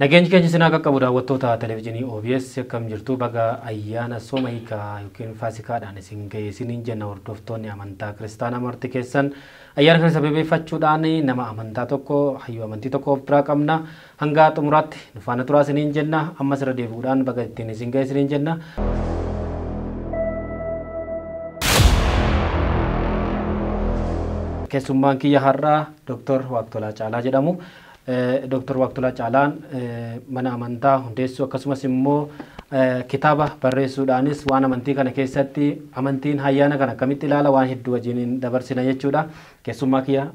Nageenyi keenya isin akka qabu daawwattoota televezyiinii OBS akkam jirtu baga ayyaana sooma hiikaa yookiin faasikaadhaan isin ga'e isiniin jenna. Hordoftoonni amantaa kiristaanaa marti keessan ayyaana kana sababeeffachuudhaan nama amantaa tokko hayyuu amantii tokko of biraa qabna, hanga xumuraatti nu faana turaa isiniin jenna. Ammas irra deebi'uudhaan baga ittiin isin ga'e isiniin jenna. Keessummaan kiyya har'aa Dooktor Waaqtolaa Caalaa jedhamu. Dooktor Waaqtolaa Caalaan mana amantaa hundeessuu akkasumas immoo kitaaba barreessuudhaanis waan amantii kana keessatti amantiin ayyaana kana akkamitti ilaala waan hedduu wajjin dabarsina jechuudha. Keessummaa kiyya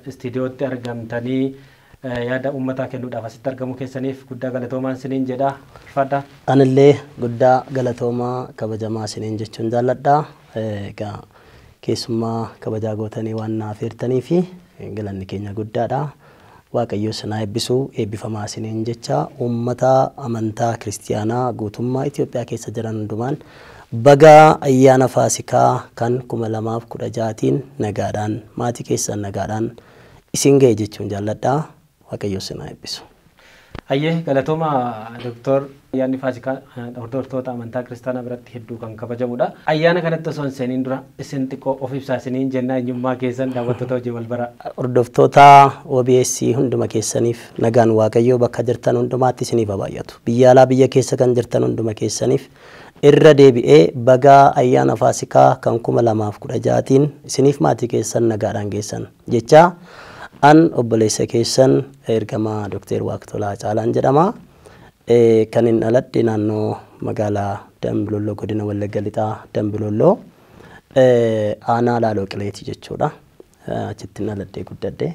istiidiyootti argamtanii yaada uummataa kennuudhaaf asitti argamuu keessaniif guddaa galatoomaa isiniin jedha. Ulfaadha. Anillee guddaa galatoomaa kabajamaa isiniin jechuun jaalladha. Egaa keessummaa kabajaa gootanii waan naaf heertanii fi galanni keenya guddaadha. Waaqayyo isin haa eebbisu, eebbifamaa isiniin jecha uummata amantaa kiristiyaanaa guutummaa Itoophiyaa keessa jiran hundumaan baga ayyaana Faasikaa kan 2016tiin nagaadhaan maatii keessan nagaadhaan isin ga'e jechuun jaalladha. Waaqayyo isin haa eebbisu. Hayyee galatooma Dooktor. Ayyaanni Faasikaa hordoftoota amantaa kiristaanaa biratti hedduu kan kabajamudha. Ayyaana kanatti osoo hin seeniin dura isin xiqqoo of ibsaa isiniin jennaa, eenyummaa keessan daawwattoota hojii wal bara. Hordoftoota OBS hunduma keessaniif nagaan Waaqayyoo bakka jirtan hundumaatti isiniif haa baay'atu. Biyya alaa biyya keessa kan jirtan hunduma keessaniif irra deebi'ee baga ayyaana Faasikaa kan 2016tiin isiniif maatii keessan nagaadhaan geessan jecha an obboleessa keessan ergamaa Dookter Waaqtolaa Caalaan jedhama. Kan hin dhaladhe naannoo magaalaa Dambilolloo, godina Wallagga Lixaa Dambilolloo, aanaa Laaloo Qileeti jechuudha. Achitti dhaladhee guddadhe.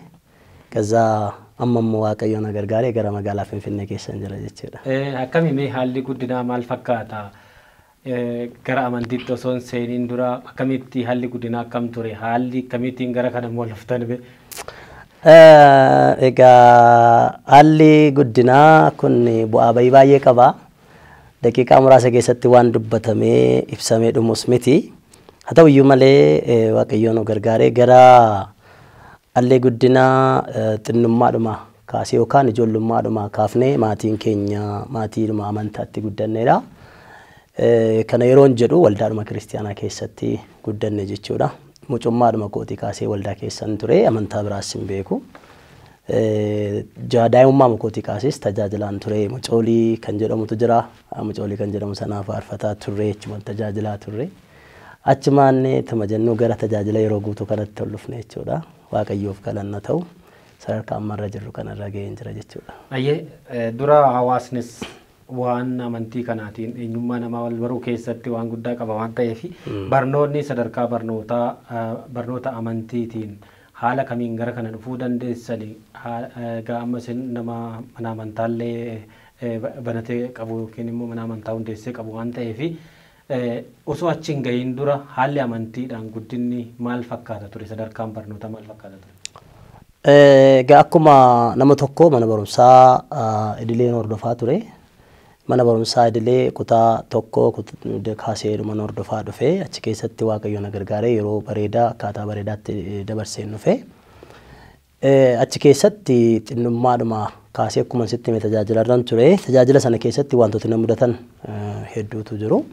Kazaa amma immoo Waaqayyo na gargaaree gara magaalaa Finfinnee keessan jira jechuudha. Akkami mee haalli guddinaa maal fakkaata? Gara amantiitti osoo hin seeniin dura akkamitti haalli guddinaa akkam ture? Haalli akkamittiin gara kana immoo laftan bee? Egaa haalli guddinaa kun bu'aa bayii baay'ee qaba. Daqiiqaa muraasa keessatti waan dubbatamee ibsamee dhumus miti. Haa ta'u iyyuu malee Waaqayyo nu gargaaree gara haalli guddinaa xinnummaadhuma kaasee yookaan ijoollummaadhuma kaafnee maatiin keenya maatiidhuma amantaatti guddanneedha. Kana yeroon jedhu waldaadhuma kiristiyaanaa keessatti guddanne jechuudha. Mucummaadhuma kootii kaasee waldaa keessan ture, amantaa biraas hin beeku. Daa'imummaa kootii kaasees tajaajilaan ture. Mucoolii kan jedhamutu jira. Mucoolii kan jedhamu sanaaf faarfataa turre, achumaan tajaajilaa turre. Achumaan tuma jennuu gara tajaajila yeroo guutuu kanatti ol dhufne jechuudha. Waaqayyoof galanna ta'u sadarkaa ammarra jirru kanarra ga'een jira jechuudha. Ayyee dura hawaasnis waan amantii kanaatiin eenyummaa namaa wal baruu keessatti waan guddaa qaba waan ta'eef barnoonni sadarkaa barnootaa barnoota amantiitiin haala kamiin gara kana dhufuu dandeessani? Egaa amma isin nama mana amantaallee banatee qabu yookiin immoo mana amantaa hundeessee qabu waan ta'eef osoo achi hin gahiin dura haalli amantiidhaan guddinni maal fakkaata ture? Sadarkaan barnootaa maal fakkaata ture? Egaa akkuma nama tokko mana barumsaa idileen hordofaa ture. Mana barumsaa idilee kutaa tokko kaasee mana hordofaa dhufe, achi keessatti Waaqayyo na gargaaree yeroo bareedaa akkaataa bareedaatti dabarseen dhufe. Achi keessatti xinnummaadhuma kaasee akkuma sitti hime tajaajila irran ture. Tajaajila sana keessatti wantoota na mudatan hedduutu jiru.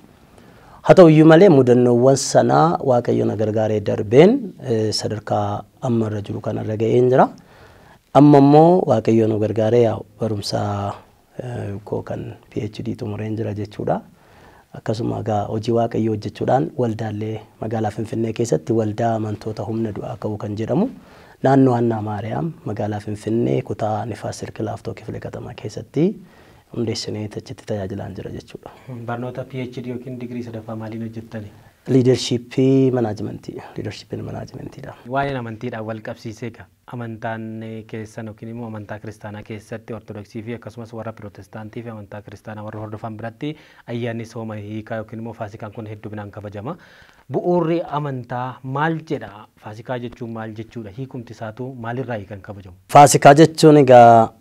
Haa ta'u iyyuu malee mudannoowwan sanaa Waaqayyo na gargaaree darbeen sadarkaa amma irra jiru kanarra ga'een jira. Amma immoo Waaqayyo nu gargaaree barumsa koo kan PhD xumureen jira jechuudha. Akkasuma egaa hojii Waaqayyoo hojjechuudhaan waldaalee magaalaa Finfinnee keessatti waldaa amantoota humna du'aa ka'uu kan jedhamu naannoo Annaa Maariyaam magaalaa Finfinnee kutaa Nifaas Sirkilaaftoo Kifile Katamaa keessatti hundeessinee achitti tajaajilaan jira jechuudha. Barnoota PhD yookiin digirii sadaffaa maaliin hojjettani? Liidarshiippii manaajimentii, liidarshiippiin manaajimentiidha. Waa'een amantiidhaan wal qabsiisee egaa amantaan keessan yookiin immoo amantaa kiristaanaa keessatti ortodoksii fi akkasumas warra pirootestaantii fi amantaa kiristaanaa warra hordofan biratti ayyaanni sooma hiikaa yookiin immoo faasikaan kun hedduminaan kabajama. Bu'uurri amantaa maal jedha? Faasikaa jechuun maal jechuudha? Hiikumti isaatu maalirraa kan kabajamu? Faasikaa jechuun egaa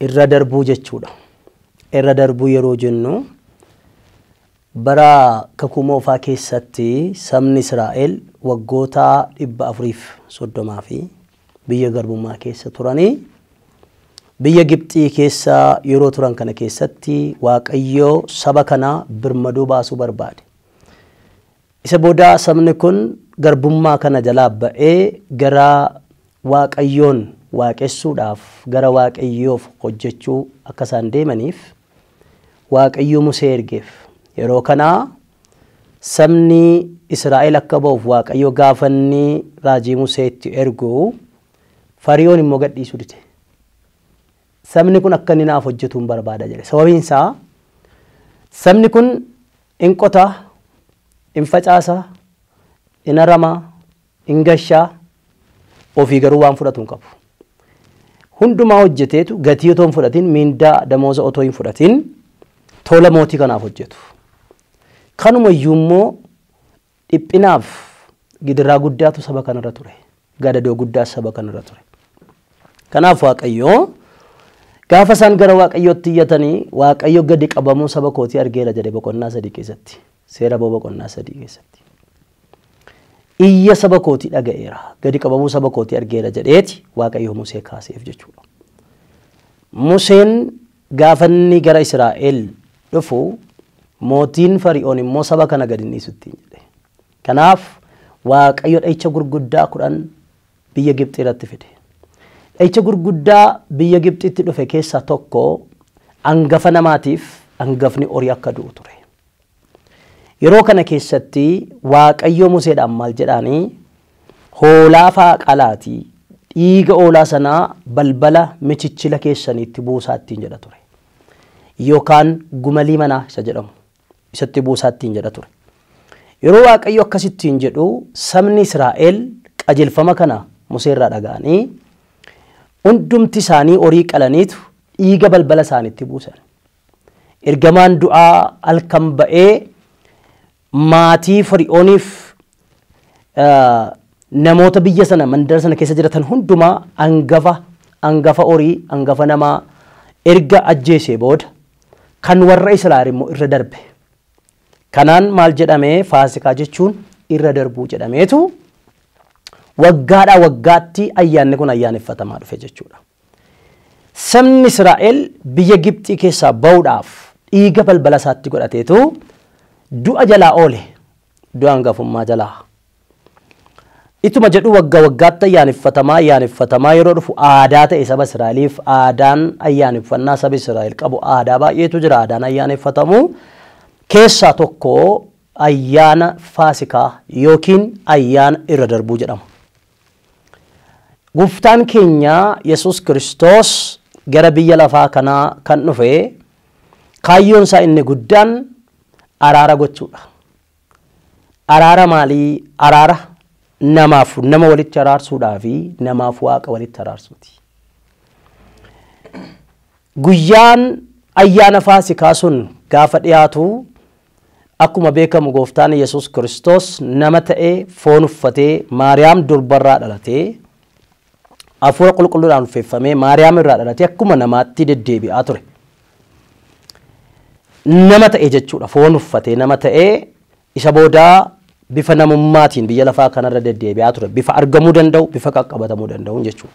irra darbuu jechuudha. Irra darbuu yeroo jennu bara kakuu moofaa keessatti sabni Israa'el waggoota 430 fi biyya garbummaa keessa turanii Biyya Gibxii keessa yeroo turan kana keessatti Waaqayyo saba kana birmaduu baasuu barbaade. Isa booda sabni kun garbummaa kana jalaa ba'ee gara Waaqayyoon waaqessuudhaaf gara Waaqayyoof hojjechuu akka isaan deemaniif Waaqayyo Musee ergeef. Yeroo kana sabni Israa'el akka ba'uuf Waaqayyo gaafanni raajii Museetti ergu Fariyoon immoo gadhiisuu dide. Sabni kun akka inni naaf hojjetu hin barbaada jedhe. Sababiin isaa sabni kun in qota, in facaasa, in harama, in gashaa, ofii garuu waan fudhatu hin qabu. Hundumaa hojjeteetu gatii otoo hin fudhatin, miindaa damooza otoo hin fudhatin tola mootii kanaaf hojjetu. Kanumayyuu immoo dhiphinaaf gidiraa guddaatu saba kanarra ture. Gadadoo guddaa saba kanarra ture. Kanaaf Waaqayyo gaafa isaan gara Waaqayyootti iyyatanii Waaqayyo gadi qabamuu saba kootii argeera jedhe boqonnaa 3 keessatti. Seera boqonnaa 3 keessatti. Iyya saba kootii dhaga'eera. Gadi qabamuu saba kootii argeera jedheeti Waaqayyo Musee kaaseef jechuudha. Museen gaafa inni gara Israa'el dhufu mootiin Fari'oon immoo saba kana gadi hin dhiisu ittiin jedhe. Kanaaf Waaqayyo dha'icha gurguddaa 10 biyya Gibxii irratti fide. Dha'icha gurguddaa biyya Gibxiitti dhufe keessaa tokko hangafa namaatiif hangafni horii akka du'u ture. Yeroo kana keessatti Waaqayyo Museedhaan maal jedhaanii hoolaa fa'aa qalaatii dhiiga hoolaa sanaa balbala michichila keessaniitti buusaa ittiin jedha ture. Yookaan gumalii manaa isa jedhamu isatti buusaa ittiin jedha ture. Yeroo Waaqayyo akkasittiin jedhu sabni Israa'el qajeelfama kana Museerraa dhaga'anii hundumti isaanii horii qalaniitu dhiiga balbala isaaniitti buusan. Ergamaan du'aa halkan ba'ee maatii Fari'ooniif namoota biyya sana mandara sana keessa jiratan hundumaa hangafa horii hangafa namaa erga ajjeesee booda kan warra Israa'el immoo irra darbe. Kanaan maal jedhamee Faasikaa jechuun irra darbuu jedhameetu waggaadhaa waggaatti ayyaanni kun ayyaaneffatamaa dhufe jechuudha. Sabni Israa'el biyya Gibxii keessaa ba'uudhaaf dhiiga balbala isaatti godhateetu du'a jalaa oole, du'a hangafummaa jalaa. Ituma jedhu waggaa waggaatti ayyaaneffatamaa yeroo dhufu aadaa ta'e saba Israa'eliif aadaan ayyaaneffannaa saba Israa'el qabu aadaa baay'eetu jira. Aadaan ayyaaneffatamu keessaa tokko ayyaana Faasikaa yookiin ayyaana irra darbuu jedhama. Gooftaan keenya Yesuus Kiristoos gara biyya lafaa kanaa kan dhufe kaayyoon isaa inni guddaan araara gochuudha. Araara maalii? Araara namaaf nama walitti araarsuudhaa fi namaaf Waaqa walitti araarsuuti. Guyyaan ayyaana Faasikaa sun gaafa dhiyaatu akkuma beekamu gooftaan Yesuus Kiristoos nama ta'ee foon uffatee Maariyaam durbarraa dhalatee hafuura qulqulluudhaan uffifamee Maariyaam irraa dhalatee akkuma namaatti deddeebi'aa ture. Nama ta'e jechuudha, foon uffatee nama ta'ee isa boodaa bifa namummaatiin biyya lafaa kanarra deddeebi'aa ture. Bifa argamuu danda'u, bifa qaqqabatamuu danda'u jechuudha.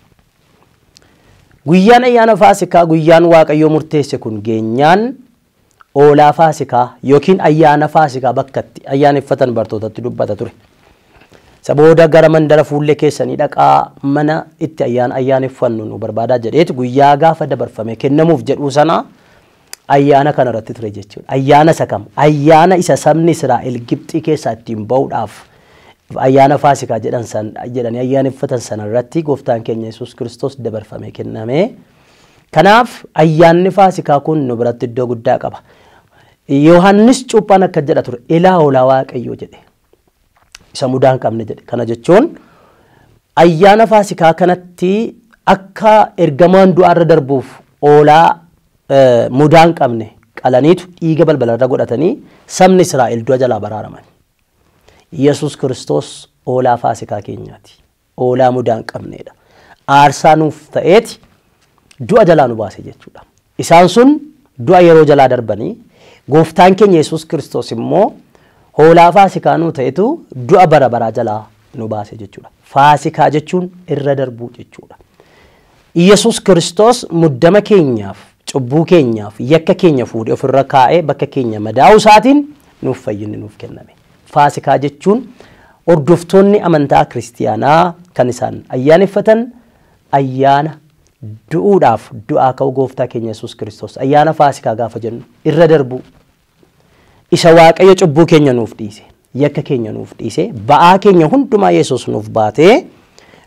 Guyyaan ayyaana Faasikaa guyyaan Waaqayyoo murteesse kun geenyaan hoolaa Faasikaa yookiin ayyaana Faasikaa bakkatti ayyaaneffatan bartootatti dubbata ture. Isa booda gara mandara fuullee keessanii dhaqaa mana itti ayyaana ayyaaneffannu nu barbaadaa jedheetu guyyaa gaafa dabarfame kennamuuf jedhuu sana ayyaana kana irratti ture jechuudha. Ayyaana isa kam? Ayyaana isa sabni Israa'el Gibxii keessaa ittiin ba'uudhaaf ayyaana Faasikaa jedhan san jedhanii ayyaaneffatan sana irratti gooftaan keenya Yesuus Kiristoos dabarfame kenname. Kanaaf ayyaanni Faasikaa kun nu biratti iddoo guddaa qaba. Yohaannis cuuphaan akka jedha ture, ilaa hoolaa Waaqayyoo jedhe. Isa mudaa hin qabne jedhe. Kana jechuun ayyaana Faasikaa kanatti akka ergamaan du'aarra darbuuf hoolaa mudaa hin qabne qalaniitu dhiiga balbalarra godhatanii sabni Israa'el du'a jalaa baraaraman. Yesuus Kiristoos hoolaa Faasikaa keenyaati. Hoolaa mudaa hin qabneedha. Aarsaa nuuf ta'eeti du'a jalaa nu baase jechuudha. Isaan sun du'a yeroo jalaa darbanii gooftaan keenya Yesuus Kiristoos immoo hoolaa Faasikaa nuu ta'etu du'a bara baraa jalaa nu baase jechuudha. Faasikaa jechuun irra darbuu jechuudha. Yesuus Kiristoos muddama keenyaaf, cubbuu keenyaaf, yakka keenya fuudhee ofirra kaa'ee bakka keenya madaa'uu isaatiin nuuf fayyinni nuuf kenname. Faasikaa jechuun hordoftoonni amantaa kiristiyaanaa kan isaan ayyaaneffatan ayyaana du'uudhaaf du'aa ka'uu gooftaa keenya Yesuus Kiristoos. Ayyaana Faasikaa gaafa jennu irra darbu isa Waaqayyo cubbuu keenya nuuf dhiise, yakka keenya nuuf dhiise, ba'aa keenya hundumaa Yesuus nuuf baatee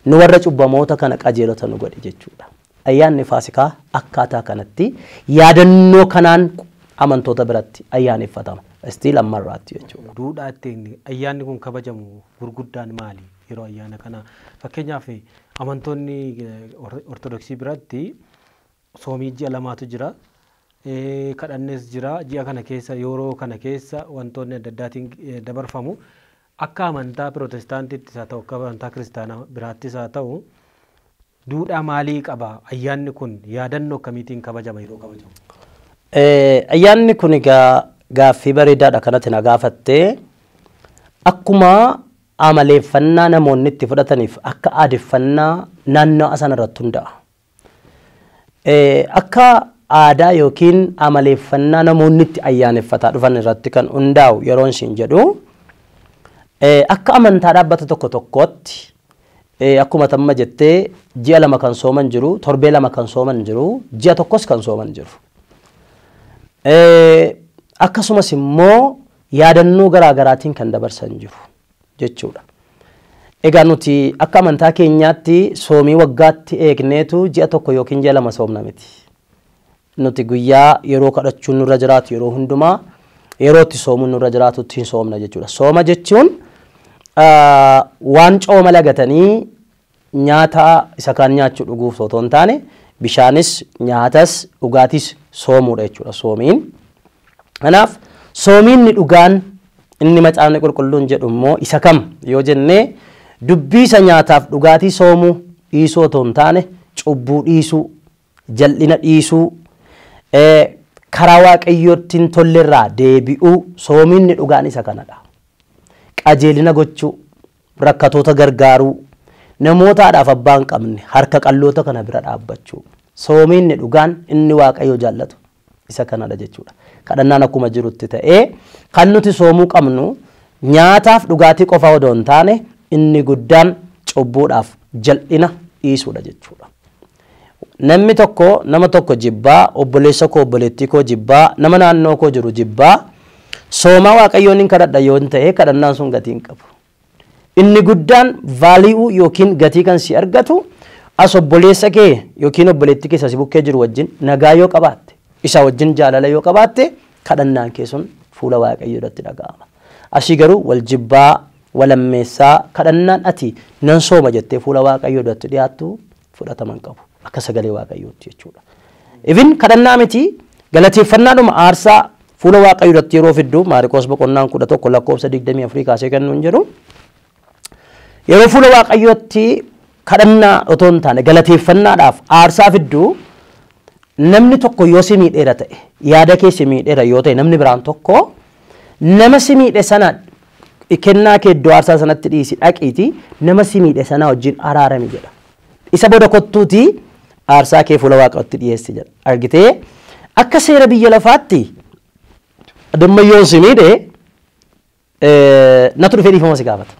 nu warra cubbamoota kana qajeelota nu godhe jechuudha. Ayyaanni Faasikaa akkaataa kanatti yaadannoo kanaan amantoota biratti ayyaaneffatama. Istiil ammarraatti jechuudha. Duudhaa ittiin ayyaanni kun kabajamu gurguddaan maali yeroo ayyaana kana? Fakkeenyaaf amantoonni Ortodoksii biratti soomii ji'a lamaatu jira. Kadhannes jira. Ji'a kana keessa yeroo kana keessa wantoonni adda addaatiin dabarfamu. Akka amantaa Pirootestaantiittis haa ta'u akka amantaa Kiristaanaa biraattis haa ta'u duudhaa maalii qaba ayyaanni kun yaadannoo akkamiitiin kabajama yeroo kabajamu? Ayyaanni kun egaa gaaffii bareedaadha kanatti na gaafattee. Akkuma amaleeffannaa namoonni itti fudhataniif akka aadeffannaa naannoo sana irratti hundaa'a. Akka aadaa yookiin amaleeffannaa namoonni itti ayyaaneffataa dhufan irratti kan hundaa'u yeroon isin jedhu akka amantaa dhaabbata tokko tokkootti akkuma tamma jettee ji'a 2 kan sooman jiru, torbee 2 kan sooman jiru, ji'a 1 kan sooman jiru. Akkasumas immoo yaadannoo garaa garaatiin kan dabarsan jiru jechuudha. Egaa nuti akka amantaa keenyaatti soomii waggaatti eegneetu ji'a 1 yookiin ji'a 2 soomna miti. Nuti guyyaa yeroo kadhachuun nurra jiraatu yeroo hundumaa yeroo itti soomuun nurra jiraatutti hin soomna jechuudha. Sooma jechuun waan cooma lagatanii nyaata isa kaan nyaachuu dhuguuf otoo hin taane bishaanis nyaatas dhugaatis soomuudha jechuudha soomiin. Kanaaf soomiin dhugaan inni macaafni qulqulluun jedhu immoo isa kam yoo jennee dubbii isa nyaataaf dhugaatii soomuu dhiisuu otoo hin taane cubbuu dhiisuu, jal'ina dhiisuu, karaa Waaqayyootti hin tollerraa deebi'uu soomiin dhugaan isa kanadha. Qajeelina gochuu, rakkatoota gargaaruu, namootaadhaaf abbaa hin qabne harka qalloota kana bira dhaabbachuu. Soomiin dhugaan inni Waaqayyo jaallatu isa kanadha jechuudha. Kadhannaan akkuma jirutti ta'ee kan nuti soomuu qabnu nyaataaf dhugaatii qofa odoo hin taane inni guddaan cubbuudhaaf jal'ina dhiisuudha jechuudha. Namni tokko nama tokko jibbaa, obboleessa koo obboleettii koo jibbaa, nama naannoo koo jiru jibbaa, soomaa Waaqayyoon hin kadhadha yoo ta'e kadhannaan sun gatii hin qabu. Inni guddaan vaaliyuu yookiin gatii kan si argatu as obboleessa kee yookiin obboleettii keessa si bukkee jiru wajjin nagaa yoo qabaatte, isa wajjin jaalala yoo qabaatte kadhannaan kee sun fuula Waaqayyoo irratti dhaga'ama. Asii garuu wal jibbaa, walammeessaa kadhannaan ati nan sooma jettee fuula Waaqayyoo irratti dhiyaattu fudhatama hin qabu. Akka sagalee Waaqayyootti jechuudha. Even kadhannaa miti galateeffannaadhuma aarsaa fuula Waaqayyoo irratti yeroo fiddu Maarqos boqonnaan 11 lakkoofsa 24 kaasee kan nuun jedhu yeroo fuula Waaqayyootti kadhannaa otoo hin taane galateeffannaadhaaf aarsaa fiddu namni tokko yoo si miidheera ta'e yaada kee si miidheera yoo ta'e namni biraan tokko nama si miidhe sana kennaa kee iddoo aarsaa sanatti dhiisi dhaqiiti nama si miidhe sana wajjin araarami jedha. Isa booda kottuuti aarsaa kee fuula Waaqayyootti dhiyeessi jedha. Argitee akka seera biyya lafaatti dammayyoon si miidhe natu dhufee dhiifama si gaafata.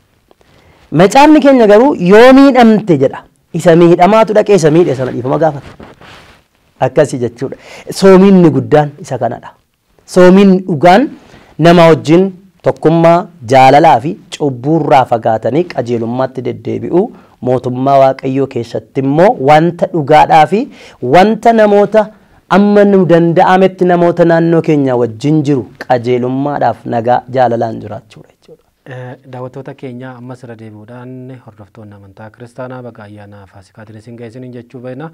Macaafni keenya garuu yoo miidhamte jedha. Isa miidhamaatu dhaqee isa miidhe sana dhiifama gaafata. Akkasii jechuudha. Soomiin guddaan isa kanadha. Soomiin dhugaan nama wajjin tokkummaa jaalalaa fi cubbuurraa fagaatanii qajeelummaatti deddeebi'uu mootummaa Waaqayyoo keessatti immoo wanta dhugaadhaa fi wanta namoota amma nu danda'ametti namoota naannoo keenya wajjin jiru qajeelummaadhaaf nagaa jaalalaan jiraachuudha jechuudha. Daawwattoota keenya ammas irra deebi'uudhaan hordoftoonni amantaa Kiristaanaa baga ayyaana Faasikaatiin isin ga'e isiniin jechuu beekna.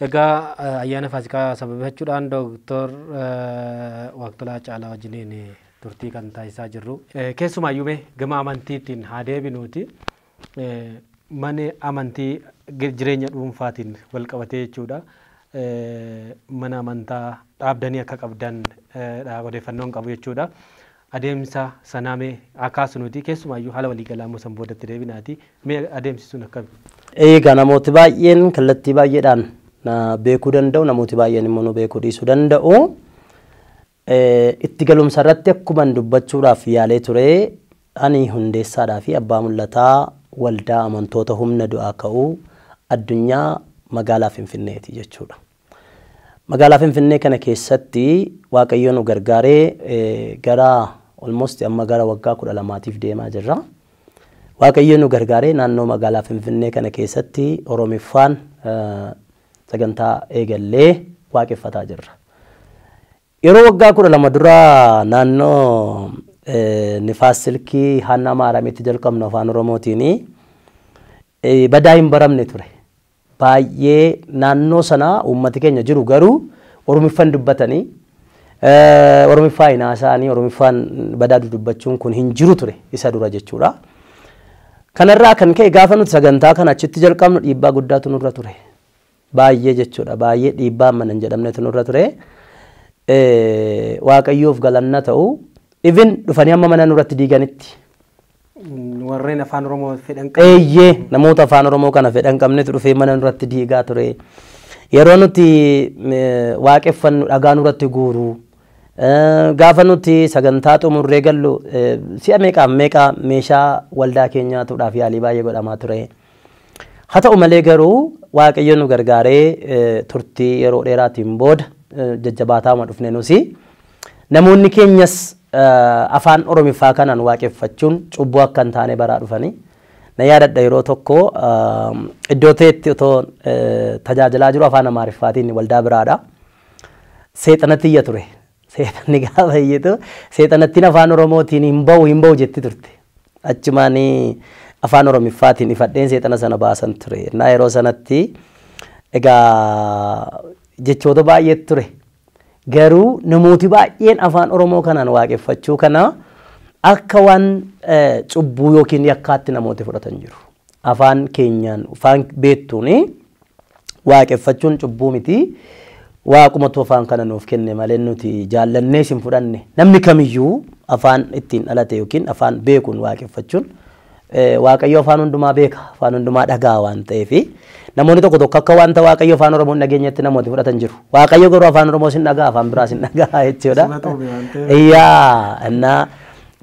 Egaa ayyaana Faasikaa sababeeffachuudhaan Dooktor Waaqtolaa Caalaa wajjiniin turtii kan taasisaa jirru. Keessumaayyuu mee gama amantiitiin haa deebinuuti. Mana amantii jireenya dhuunfaatiin wal qabatee jechuudha. Mana amantaa dhaabdanii akka qabdan odeeffannoon qabu jechuudha. Adeemsa sanaa mee akaasunuti keessumaayyuu haala waliigalaa immoo san boodatti deebinaati. Mee adeemsi sun akkami? Egaa namooti baay'een kallattii baay'eedhaan na beekuu danda'u, namooti baay'een immoo nu beekuu dhiisuu danda'u. Itti galumsa irratti akkuman dubbachuudhaaf yaalee ture, ani hundeessaadhaa fi abbaa mul'ataa waldaa amantoota humna du'aa ka'uu addunyaa magaalaa Finfinneeti jechuudha. Magaalaa Finfinnee kana keessatti Waaqayyo nu gargaaree gara almost amma gara waggaa 12tiif deemaa jirra. Waaqayyo nu gargaaree naannoo magaalaa Finfinnee kana keessatti Oromiffaan sagantaa eegallee waaqeffataa jirra. Yeroo waggaa 12 dura naannoo Nifaas Silkii Haannaa Maaramitti jalqabnu afaan Oromootiin badaa hin baramne ture. Baay'ee naannoo sana uummati keenya jiru garuu Oromiffaan dubbatanii Oromiffaa hin haasa'anii Oromiffaan badaa dubbachuun kun hin jiru ture isa dura jechuudha. Kanarraa kan ka'e gaafa nuti sagantaa kana achitti jalqabnu dhiibbaa guddaatu nurra ture. Baay'ee jechuudha. Baay'ee dhiibbaa amma hin jedhamnetu nurra ture. Waaqayyoof galanna ta'u even dhufanii amma mana nurratti diiganitti. Warreen afaan Oromoo fedhan qabne. Eeyyee, namoota afaan Oromoo kana fedhan qabnetu dhufee mana nurratti diigaa ture. Yeroo nuti waaqeffannu dhagaa nurratti guuru. Gaafa nuti sagantaa xumurree gallu si'a meeqaa meeqa meeshaa waldaa keenyaatuudhaaf yaalii baay'ee godhamaa ture. Haa ta'u malee garuu Waaqayyo nu gargaaree turtii yeroo dheeraatiin booda jajjabaataama dhufne nusi. Namoonni keenyas afaan Oromiffaa kanaan waaqeffachuun cubbuu akka hin taane baraa dhufanii. Na yaadadha yeroo tokko iddoo ta'etti otoo tajaajilaa jiru afaan Amaariffaatiin waldaa biraadha. Seexanatti iyya ture. Seexanni gaafa iyyitu seexanattiin afaan Oromootiin hin ba'u jetti turte. Achumaan afaan Oromiffaatiin ifadheen seexana sana baasan ture. Na yeroo sanatti egaa jechoota baay'ee ture. Garuu namooti baay'een afaan Oromoo kanaan waaqeffachuu kana akka waan cubbuu yookiin yakkaatti namooti fudhatan jiru. Afaan keenyaan afaan beektuun waaqeffachuun cubbuu miti. Waaqumatu afaan kana nuuf kenne malee nuti jaallannees hin fudhanne. Namni kamiyyuu afaan ittiin dhalate yookiin afaan beekuun waaqeffachuun Waaqayyo afaan hundumaa beeka, afaan hundumaa dhagaa waan ta'eef namoonni tokko tokko akka wanta Waaqayyo afaan Oromoo dhageenyetti namooti fudhatan jiru. Waaqayyo garuu afaan Oromoo sin dhagaa, afaan biraas hin dhagaa jechuudha. Iyyaa, innaa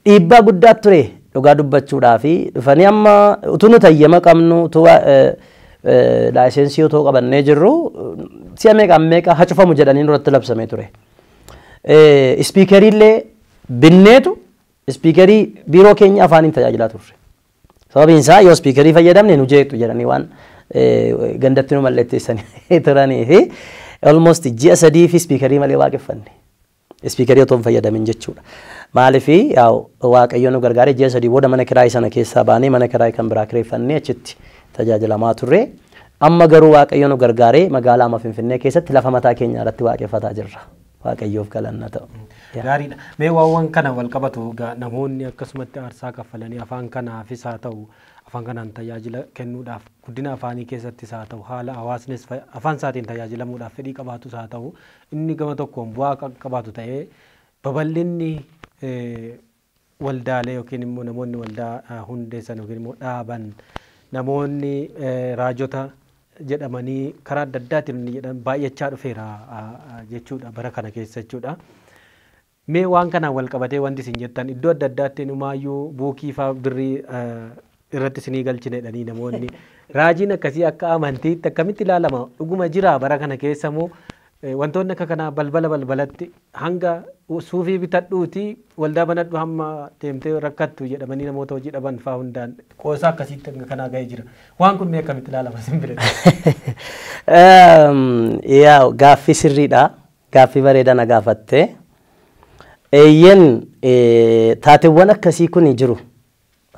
dhiibbaa guddaa ture dhugaa dubbachuudhaa fi dhufanii amma utuu nuti hayyama qabnu utuu laayisensii otoo qabannee jirru si'a meeqa meeqa hacufamu jedhanii nurratti labsamee ture. Ispiikeriillee binneetu ispiikerii biiroo keenya afaaniin tajaajilaa turre. Sababiin isaa yoo ispiikerii fayyadamne nu jeeqxu jedhanii waan gandatti nu mallatteessanii turanii fi almost ji'a 3 fi ispiikerii malee waaqeffanne. Ispiikerii otoo hin fayyadamin jechuudha. Maaliif Waaqayyo nu gargaaree ji'a 3 booda mana kiraayii sana keessaa baanee mana kiraayii kan biraa kireeffannee achitti tajaajilamaa turre. Amma garuu Waaqayyo nu gargaaree magaalaa amma Finfinnee keessatti lafa mataa keenya irratti waaqeffataa jirra. Waaqayyoof galanna ta'u. Gaariidha. Mee waawwan kana wal qabatu namoonni akkasumatti aarsaa kaffalanii afaan kanaafis haa ta'u afaan kanaan tajaajila kennuudhaaf guddina afaanii keessattis haa ta'u haala hawaasnis afaan isaatiin tajaajilamuudhaaf fedhii qabaatus haa ta'u inni gama tokkoon bu'aa qabaatu ta'ee babal'inni waldaalee yookiin immoo namoonni waldaa hundeessan yookiin immoo dhaaban namoonni raajota jedhamanii karaa adda addaatiin inni jedhan baay'achaa dhufeera jechuudha bara kana keessa jechuudha. Mee waan kanaan wal qabatee wanti isin jettan iddoo adda addaatti inumaayyuu buukii fa'aa birrii irratti isinii galchine jedhanii namoonni raajiin akkasii akka amantiitti akkamitti ilaalama dhuguma jira bara kana keessa moo wantoonni akka kanaa balbala balbalatti hanga suufii bitadhuuti waldaa banadhu hamma deemtee rakkattu jedhamanii namoota hojii dhaban fa'aa hundaan qoosaa akkasiitti hanga kanaa ga'ee jira. Waan kun mee akkamitti ilaalama isin biratti? Yaa gaaffii sirriidha. Gaaffii bareedaa na gaafatte. Eeyyeen taateewwan akkasii kun jiru.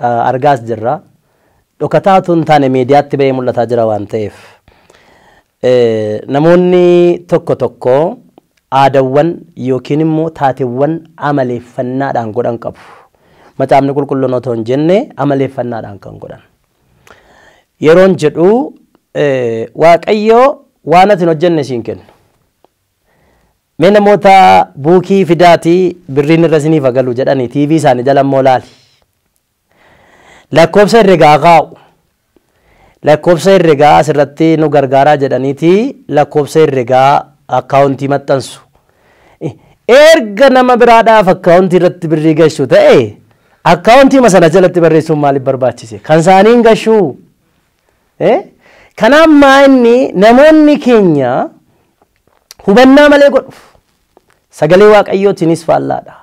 Argaas jirra. Dhokataa otoo hin taane miidiyaatti ba'ee mul'ataa jira waan ta'eef. Namoonni tokko tokko aadaawwan yookiin immoo taateewwan amaleeffannaadhaan godhan qabu. Macaafni qulqulluun otoo hin jenne amaleeffannaadhaan kan godhan. Yeroon jedhu Waaqayyo waan ati hin hojjenne siin kennu. Mee namoota buukii fidaatii birriin irra isiniif galu jedhanii TV isaanii jala immoo laali. Lakkoofsa herregaa kaa'u. Lakkoofsa herregaa asirratti nu gargaaraa jedhaniiti lakkoofsa herregaa akkaawuntii maxxansu. Erga nama biraadhaaf akkaawuntii irratti birrii gashu ta'e akkaawuntii sana jalatti barreessuun maaliif barbaachise? Kan isaanii hin gashuu. Kanaaf maa inni namoonni keenya hubannaa malee godhu. Sagalee Waaqayyootiinis faallaadha.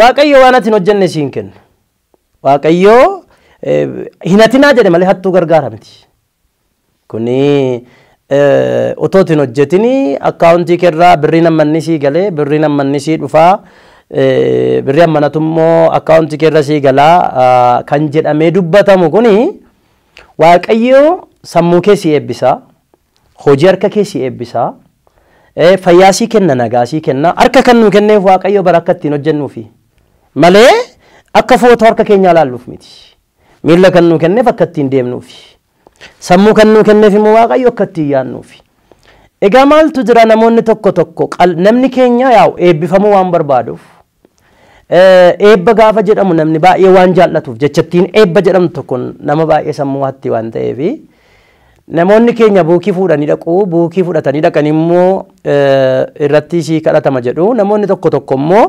Waaqayyo waan ati hin hojjenne siin kennu. Waaqayyo hin hatinaa jedhe malee hattuu gargaara miti. Kuni otoo hin hojjetini akkaawuntii keerraa birriin ammanni sii galee birriin ammanni sii dhufaa birrii ammanatu immoo akkaawuntii keerra sii galaa kan jedhamee dubbatamu kuni Waaqayyo sammuu kee sii eebbisaa, hojii harka kee sii eebbisaa, fayyaa sii kenna, nagaa sii kenna, harka kan nuu kenneef Waaqayyo bara akka ittiin hojjennuufi malee akka footoo harka keenyaa laalluuf miti. Miilla kan nuu kenneef akka ittiin deemnuufi. Sammuu kan nuu kenneef immoo Waaqayyo akka ittiin yaadnuufi. Egaa maaltu jira namoonni tokko tokko namni keenya yaa'u eebbifamuu waan barbaaduuf eebba gaafa jedhamu namni baay'ee waan jaallatuuf jechattiin eebba jedhamtu tokko nama baay'ee sammuu hatti waan ta'eefi namoonni keenya buukii fuudhanii dhaqu, buukii fudhatanii dhaqan immoo irratti sii kadhatama jedhu, namoonni tokko tokko immoo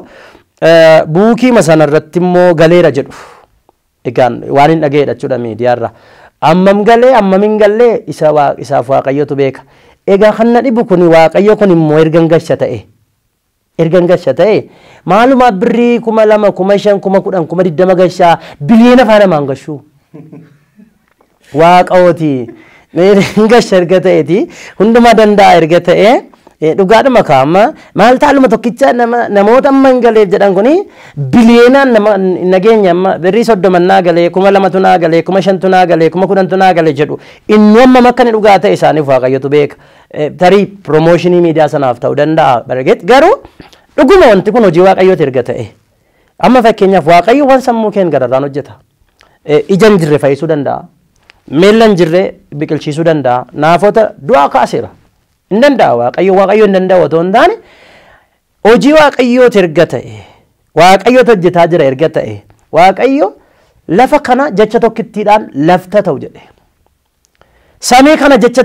buukii sana irratti immoo galeera jedhu. Egaan waan hin dhaga'eedha jechuudha miidiyaarra. Ammam galee ammam hin gallee isaaf Waaqayyotu beeka. Egaa kan na dhibu kuni Waaqayyo kun immoo ergan gasha ta'e. Ergan gasha ta'e maaluma birrii 2000, 5000, 10,000, 20,000 gashaa biliyoona faana maan gashuu. Waaqooti. Gasha erga ta'eeti hundumaa danda'a erga ta'e dhugaadhuma kaa'ama maal taaluma tokkicha namoota amma hin galeef jedhan kuni biliyoonaan nama nageenya amma birrii 30 naa galee 2000 naa galee 5000 naa galee 10,000 naa galee jedhu inni amma akka inni dhugaa ta'e isaaniif Waaqayyotu beeka. Tarii piroomooshinii miidiyaa sanaaf ta'uu danda'a bargeet garuu dhuguma wanti kun hojii Waaqayyooti erga ta'e amma fakkeenyaaf Waaqayyo waan sammuu keen gararraan hojjeta. Ija hin jirre fayyisuu danda'a. Miilla hin jirre biqilchiisuu danda'a. Naafota du'aa kaaseera. Hin danda'a Waaqayyo Waaqayyo hin danda'u otoo hin taane hojii Waaqayyooti erga ta'e Waaqayyotu hojjetaa jira erga ta'e Waaqayyo lafa kana jecha tokkittiidhaan lafta ta'u jedhe. Samii kana jecha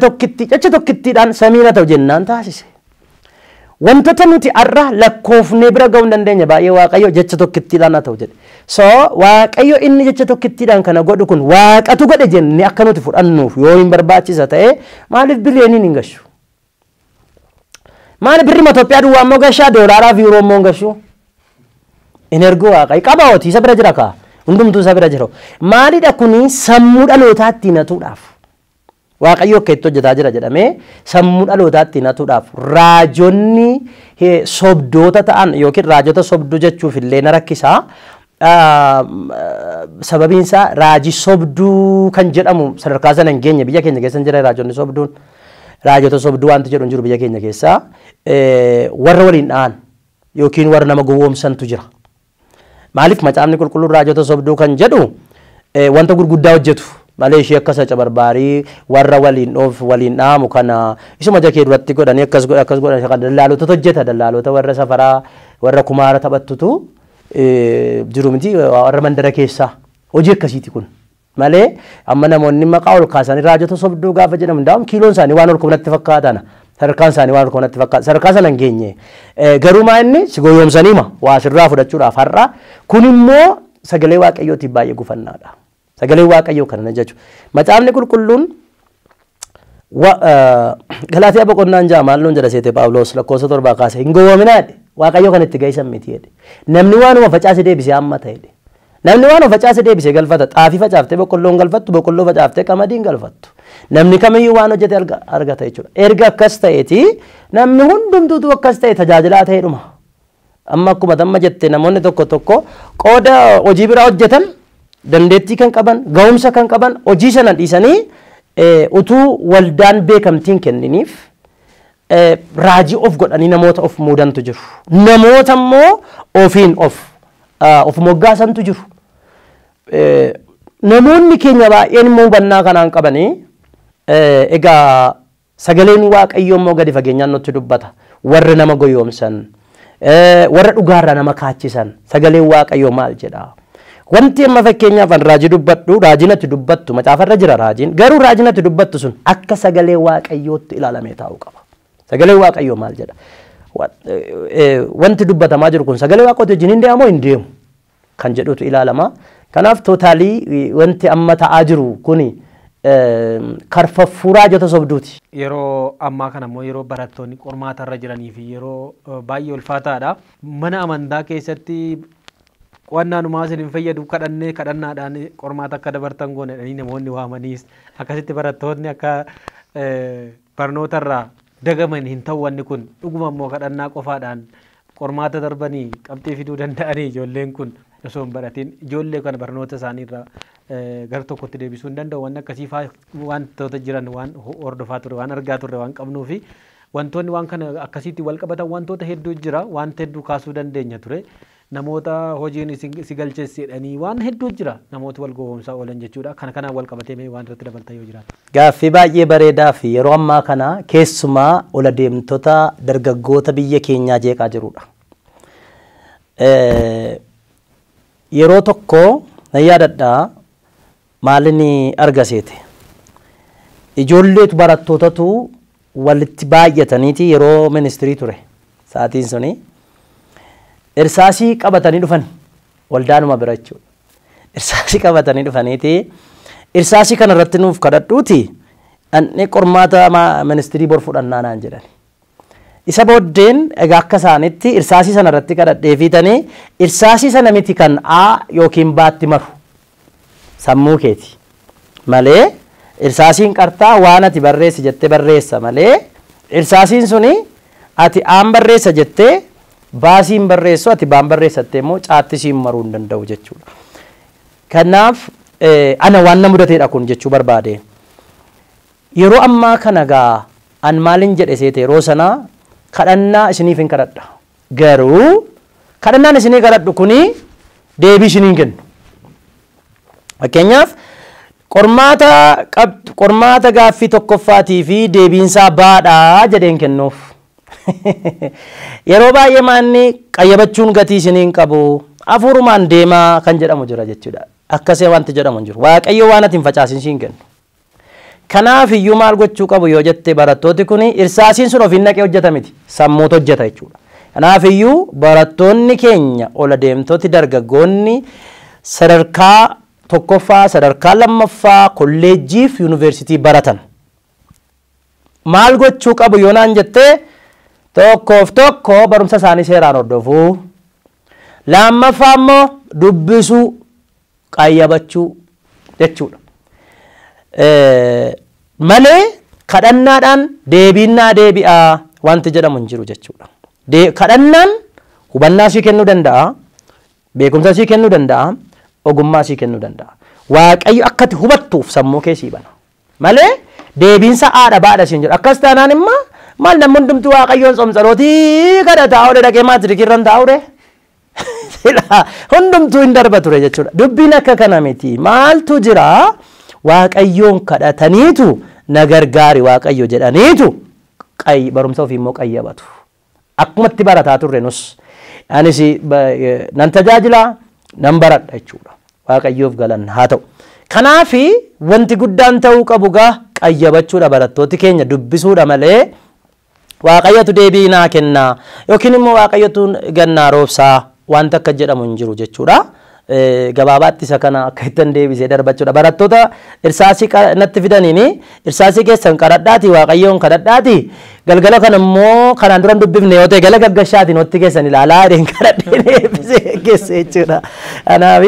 tokkittiidhaan samiina ta'u jennaan taasise. Wantoota nuti har'a lakkoofnee bira ga'uu hin dandeenye baay'ee Waaqayyo jecha tokkittiidhaan haa ta'u jedhe. So Waaqayyo inni jecha tokkittiidhaan kana godhu kun Waaqatu godhe jennee akka nuti fudhannuuf yoo hin barbaachisa ta'e maaliif biliyooniin hin gashu? Maali birrii Itoophiyaa duwwaa immoo gashaa doolaaraa fi yuuroo immoo hin gashu? Hin ergu Waaqayyo qaba hootii isa bira jira kaa hundumtuu isa bira jira. Maalidha kuni sammuu dhalootaa ittiin hatuudhaaf? Waaqayyo akka itti hojjetaa jira jedhamee sammuu dhalootaa ittiin hatuudhaaf raajonni sobdoota ta'an yookiin raajota sobduu jechuuf illee na rakkisaa. Sababiin isaa raajii sobduu kan jedhamu sadarkaa sana hin geenye biyya keenya keessa hin jira raajonni sobduun. Raajota sobduu wanti jedhu hin jiru biyya keenya keessa. Warra waliin dha'an yookiin warra nama gowwoomsantu jira. Maaliif macaafni qulqulluun raajota sobduu kan jedhu wanta gurguddaa hojjetu malee ishee akkas cabarbaarii warra waliin dhoof waliin dhaamu kana isuma jakee duratti godhanii akkas godha akkas godha kan dallaalotatu hojjeta dallaalota warra safaraa warra kumaara taphattutu jiru miti warra mandara keessaa hojii akkasiiti kun malee amma namoonni maqaa ol kaasanii raajota sobduu gaafa jedhamu ndaa'um kiiloon isaanii waan ol ka'u fakkaatana sadarkaan isaanii waan ol ka'u fakkaata sadarkaa sana hin geenye garuu maa inni si goyoomsanii ma waa sirraa fudhachuudhaaf har'a kun immoo sagalee Waaqayyootiif baay'ee gufannaadha. Sagalee Waaqayyoo kana jechuudha. Macaafni qulqulluun Galaatiyaa boqonnaan ja'a maal nuun jedha seete Phaawulos lakkoofsa 7 kaasee hin gowwoominaa jedhe Waaqayyoo kan itti ga'isan miti jedhe. Namni waanuma facaase deebisee hammata jedhe. Namni waanuma facaase deebisee galfata. Xaafii facaaftee boqqolloon galfattu, boqqolloo facaaftee qamadiin galfattu. Namni kamiyyuu waan hojjete argata jechuudha. Erga akkas ta'eeti namni hundumtuutu akkas ta'e tajaajilaa ta'eedhuma. Amma akkuma tamma jette namoonni tokko tokko qooda hojii biraa hojjetan dandeettii kan qaban, ga'umsa kan qaban hojii sana dhiisanii utuu waldaan beekamtiin kenniniif raajii of godhanii namoota of muudantu jiru. Namoota immoo ofiin of moggaasantu jiru. Namoonni keenya baay'een immoo hubannaa kanaan qabanii egaa sagaleen Waaqayyoo immoo gadi fageenyaan nutti dubbata. Warra nama goyoomsan, warra dhugaarraa nama kaachisan sagaleen Waaqayyoo maal jedha? Wanti amma fakkeenyaaf an raajii dubbadhu, raajiin ati dubbattu macaafarra jira raajiin, garuu raajiin ati dubbattu sun akka sagalee Waaqayyootti ilaalamee taa'uu qaba. Sagalee Waaqayyoo maal jedha? Wanti dubbatamaa jiru kun sagalee Waaqayyoo wajjin hin deemu hin deemu kan jedhutu ilaalama. Kanaaf tootaalii wanti amma ta'aa jiru kuni karfaffuu raajota sobduuti. Yeroo ammaa kana immoo yeroo barattoonni qormaata irra jiranii fi yeroo baay'ee ulfaataadha. Mana amantaa keessatti qo'annaanumaa isin hin fayyadu kadhannee kadhannaadhaan qormaata akka dabartan goone jedhanii namoonni waamaniis akkasitti barattoonni akka barnoota irraa dagaman hin ta'u wanni kun dhuguma immoo kadhannaa qofaadhaan qormaata darbanii qabxii fiduu danda'anii ijoolleen kun osoo hin baratin ijoollee kana barnoota isaanii irraa gara tokkotti deebisuu hin danda'u. Wanni akkasii faa wantoota jiran waan hordofaa turre waan argaa turre waan qabnuu fi wantoonni waan kana akkasitti wal qabatan wantoota hedduu jira, wanta hedduu kaasuu dandeenya ture. Namoota hojiin si galcheessi jedhanii waan hedduu jira, namoota wal gowwoomsaa oolan jechuudha. Kana kanaan wal qabatee mee waan irratti dabaltan yoo jiraate. Gaaffii baay'ee bareedaa fi yeroo ammaa kana keessumaa ola deemtota dargaggoota biyya keenyaa jeeqaa jirudha. Yeroo tokko nan yaadadha maalin argaseete. Ijoolleetu barattootatu walitti baay'ataniiti yeroo ministirii ture sa'aatiin suni. Irsaasii qabatanii dhufan waldaanuma bira jechuudha. Irsaasii qabatanii dhufaniiti irsaasii kana irratti nuuf kadhadhuuti dhaqnee qormaata ministirii bor fudhannaa naan jedhan. Isa booddeen egaa akka isaanitti irsaasii sana irratti kadhadhee fiitanii irsaasii sana miti kan A yookiin B'tti maru sammuu keeti malee irsaasiin qartaa waan ati barreessi jettee barreessa malee irsaasiin suni ati A'n barreessa jettee baasiin barreessu ati baan barreessattee immoo caatti siin maruu hin danda'u jechuudha. Kanaaf ana waan na mudateedha kun jechuu barbaade. Yeroo ammaa kana gaa an maalin jedhe seete yeroo sana kadhannaa isiniif hin kadhadha. Garuu kadhannaan isinii kadhadhu kuni deebii isinii hin kennu. Fakkeenyaaf qormaata gaaffii tokkoffaatii fi deebiinsaa baadhaa jedheen kennuuf. Yeroo baay'ee maanni qayyabachuun gatii isinii hin qabu, hafuurumaan deemaa kan jedhamu jira jechuudha. Akkasii wanti jedhamu hin jiru. Waaqayyo waan ati hin facaasin siin kennu. Kanaaf iyyuu maal gochuu qabu yoo jette barattooti kuni irsaasiin sun ofiin naqee hojjeta miti, sammuutu hojjeta jechuudha. Kanaaf iyyuu barattoonni keenya ola deemtoti dargaggoonni sadarkaa tokkoffaa, sadarkaa lammaffaa, kolleejjii fi yuunivarsiitii baratan maal gochuu qabu yoo naan jettee tokkoof tokko barumsa isaanii seeraan hordofuu, lammaffaa immoo dubbisuu, qayyabachuu jechuudha. Malee kadhannaadhaan deebiinnaa deebi'aa wanti jedhamu hin jiru jechuudha. Kadhannaan hubannaa sii kennuu danda'a, beekumsa sii kennuu danda'a, ogummaa sii kennuu danda'a. Waaqayyo akka ati hubattuuf sammuu kee sii bana. Malee deebiinsa haadha baadha siin jedhu. Akkas taanaan immoo maal namni hundumtuu Waaqayyoon tsomtsalootii kadhataa oole dhaqee maatirikii irra hin taa'u Hundumtuu hin darba ture jechuudha. Dubbiin akka kana miti. Maaltu jira? Waaqayyoon kadhataniitu na gargaari Waaqayyo jedhaniitu barumsa ofii immoo qayyabatu. Akkumatti barataa turre nus. Anis nan tajaajila nan baradha jechuudha. Waaqayyoof galanna haa ta'u. Kanaafi wanti guddaan ta'uu qabu gaa qayyabachuudha barattooti keenya dubbisuudha malee Waaqayyotu deebii naa kennaa yookiin immoo Waaqayyotu gannaa roobsaa wanta akka jedhamu hin jiru jechuudha. Gabaabaatti isa kana akka ittiin deebisee darbachuudha. Barattoota irsaasii natti fidaniini irsaasii keessan kadhadhaati Waaqayyoon kadhadhaati galgala kana immoo kanaan dura hin dubbifne yoo ta'e gala gaggashaati nootti keessan ilaalaa jedheen kadhadhee deebisee geesse jechuudha. Kanaaf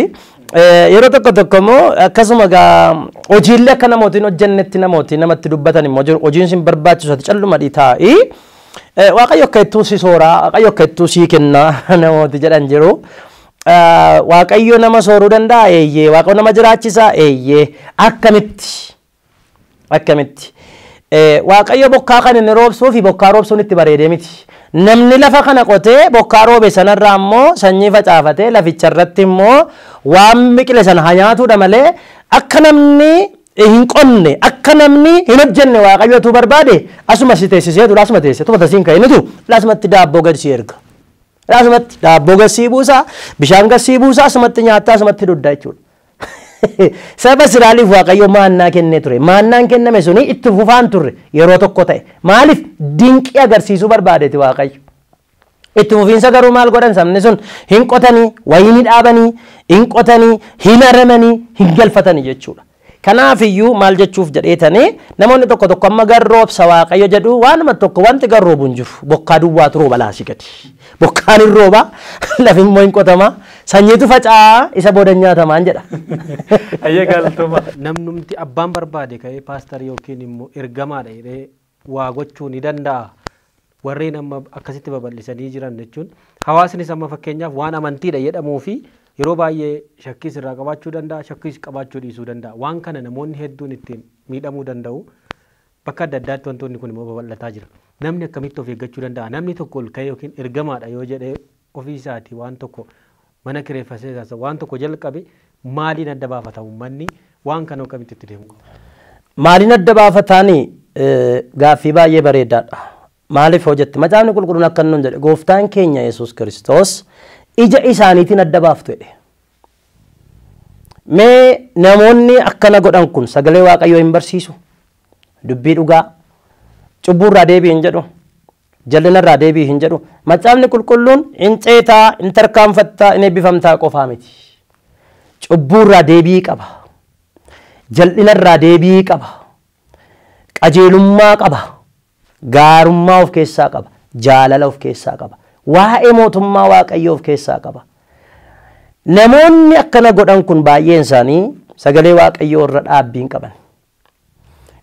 yeroo tokko tokko immoo akkasuma gaa hojiilee akka namootiin hojjennetti namootiin namatti dubbatan immoo jiru. Hojiin sin barbaachisu ati calluma taa'ii Waaqayyo akka ittuu si sooraa, Waaqayyo akka ittuu si kennaa namooti jedhan jiru. Waaqayyo nama sooruu danda'a eeyyee, Waaqayyo nama jiraachisaa eeyyee. Akkamitti? Akkamitti? Waaqayyo bokkaa kan inni roobsuu fi bokkaa roobsuun itti bareedee miti. Namni lafa kana qotee bokkaa roobe sanarraa immoo sanyii facaafatee laficha irratti immoo waan biqile sana haa nyaatuudha malee akka namni hin qonne, akka namni hin hojjenne Waaqayyotu barbaade asuma si teessiseetu asuma teessee tuma tasiin ka'initu asumatti daabboo gadi si erga. Asumatti daabboo gassii buusaa, bishaan gassii buusaa, asumatti nyaattaa, asumatti duddaa jechuudha. Saba Israa'eliif Waaqayyo maannaa kennee ture. Maannaan kenname suni itti fufaan turre yeroo tokko ta'e. Maaliif dinqii agarsiisuu barbaadeeti Waaqayyo. Itti fufiinsa garuu maal godhan sabni sun hin qotanii, wayinii dhaabanii, hin qotanii, hin aramanii, hin galfatanii jechuudha. Kanaafiyyuu maal jechuuf jedheetanii namoonni tokko tokko amma garroobsa Waaqayyo jedhu waanuma tokko wanti garroobu hin jiru. Bokkaa duwwaatu rooba laasii gadi. Bokkaan hin rooba, lafi immoo hin qotama, sanyiitu faca'aa isa booda nyaatamaan jedha. Ayyee galatooma. Namnumti abbaan barbaade ka'ee paastarii yookiin immoo ergamaadha jedhee waa gochuu ni danda'a. Warreen amma akkasitti babal'isanii jiran jechuun hawaasnis amma fakkeenyaaf waan amantiidha jedhamuu fi yeroo baay'ee shakkiis irraa qabaachuu danda'a, shakkiis qabaachuu dhiisuu danda'a. Waan kana namoonni hedduun ittiin miidhamuu danda'u. Bakka adda addaatti wantoonni kun immoo babal'ataa jira. Namni akkamitti of eeggachuu danda'a? Namni tokko ol ka'ee yookiin ergamaadha yoo jedhee ofii isaatii waan tokko mana kireeffatee waan tokko jalqabe maaliin adda baafata uummanni waan kana akkamitti itti deemu qaba? Maaliin adda baafataanii gaaffii baay'ee bareedaadha. Maaliif hojjette? Macaafni qulqulluun akka nuun jedhe gooftaan keenya Yesuus Kiristoos ija isaaniitiin adda baaftu jedhe. Mee namoonni akkana godhan kun sagalee Waaqayyoo hin barsiisu. Dubbii dhugaa cubbuurraa deebii hin jedhu. Jallinarraa deebii hin jedhu. Macaafni qulqulluun hin ceetaa, hin tarkaanfattaa, hin eebbifamtaa qofaa miti. Cubbuurraa deebii qaba. Jal'inarraa deebii qaba. Qajeelummaa qaba. Gaarummaa of keessaa qaba. Jaalala of keessaa qaba. Waa'ee mootummaa Waaqayyoo of keessaa qaba. Namoonni akkana godhan kun baay'een isaanii sagalee Waaqayyoo irra dhaabbii hin qaban.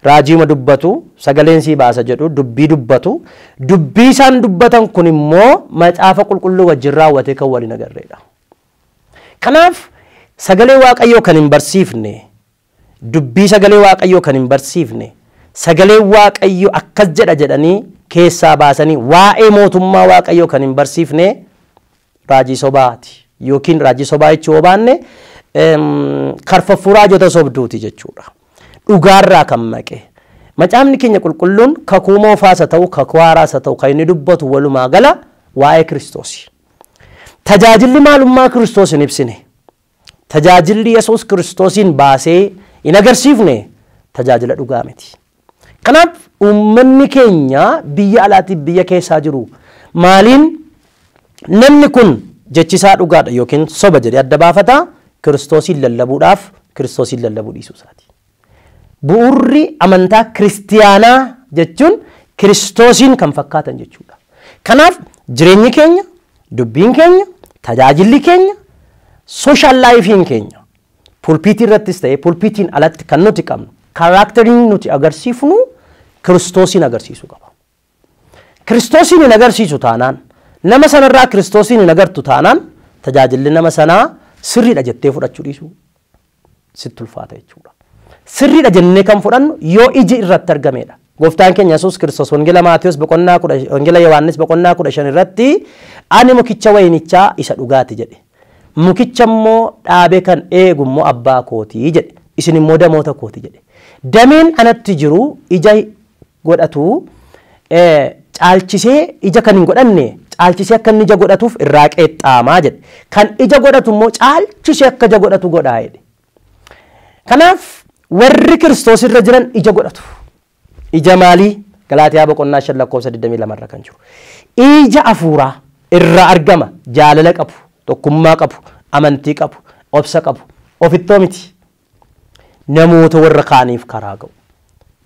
Raajiima dubbatu, sagaleen sii baasa jedhu, dubbii dubbatu. Dubbii isaan dubbatan kun immoo macaafa qulqulluu wajjin raawwatee kan waliin agarreedha. Kanaaf sagalee Waaqayyoo kan hin barsiifne, dubbii sagalee Waaqayyoo kan hin barsiifne, sagalee Waaqayyoo akkas jedha jedhanii keessaa baasanii waa'ee mootummaa Waaqayyoo kan hin barsiifne raajii sobaati. Yookiin raajii sobaa jechuu yoo baanne karfaffuu raajota sobduuti jechuudha. Dhugaarraa kan maqe. Macaafni keenya qulqulluun kakuu moofaas haa ta'u kakuu haaraas haa ta'u kan inni dubbatu walumaa gala waa'ee Kiristoosi. Tajaajilli maalummaa Kiristoos hin ibsine. Tajaajilli Yesuus Kiristoosiin baasee hin agarsiifne tajaajila dhugaa miti. Kanaaf uummanni keenya biyya alaatiif biyya keessaa jiru maaliin namni kun jechisaa dhugaadha yookiin soba jedhee adda baafata Kiristoosiin lallabuudhaaf Kiristoosiin lallabuu dhiisuu isaati. Bu'uurri amantaa kiristiyaanaa jechuun Kiristoosiin kan fakkaatan jechuudha. Kanaaf jireenyi keenya, dubbiin keenya, tajaajilli keenya, sooshaal laayifiin keenya pulpiitii irrattis ta'e pulpiitiin alatti kan nuti qabnu kaaraakteriin nuti agarsiifnu Kiristoosiin agarsiisuu qaba. Kiristoosiin hin agarsiisu taanaan nama sanarraa Kiristoosiin hin agartu taanaan tajaajilli nama sanaa sirriidha jettee fudhachuu dhiisuu sitti ulfaata jechuudha. Sirriidha jennee kan fudhannu yoo iji irratti argamedha. Gooftaan keenya Yesuus Kiristoos wangeela Maatiyus boqonnaa 10 wangeela Yohaannis boqonnaa 15 irratti ani mukicha wayinichaa isa dhugaati jedhe. Mukicha immoo dhaabee kan eegu immoo abbaa kootii jedhe. Isin immoo damoota kooti jedhe. Dameen anatti jiru ija godhatu caalchisee ija kan hin godhanne caalchisee akka inni ija godhatuuf irraa qeexxaamaa jedhe. Kan ija godhatu immoo caalchisee akka ija godhatu godhaa jedhe. Kanaaf warri Kiristoos irra jiran ija godhatu. Ija maalii? Galaatiyaa boqonnaa 5 lakkoofsa 22 irra kan jiru. Ija hafuuraa irraa argama. Jaalala qabu, tokkummaa qabu, amantii qabu, obsa qabu, ofittoo miti. Namoota warra kaaniif karaa ga'u.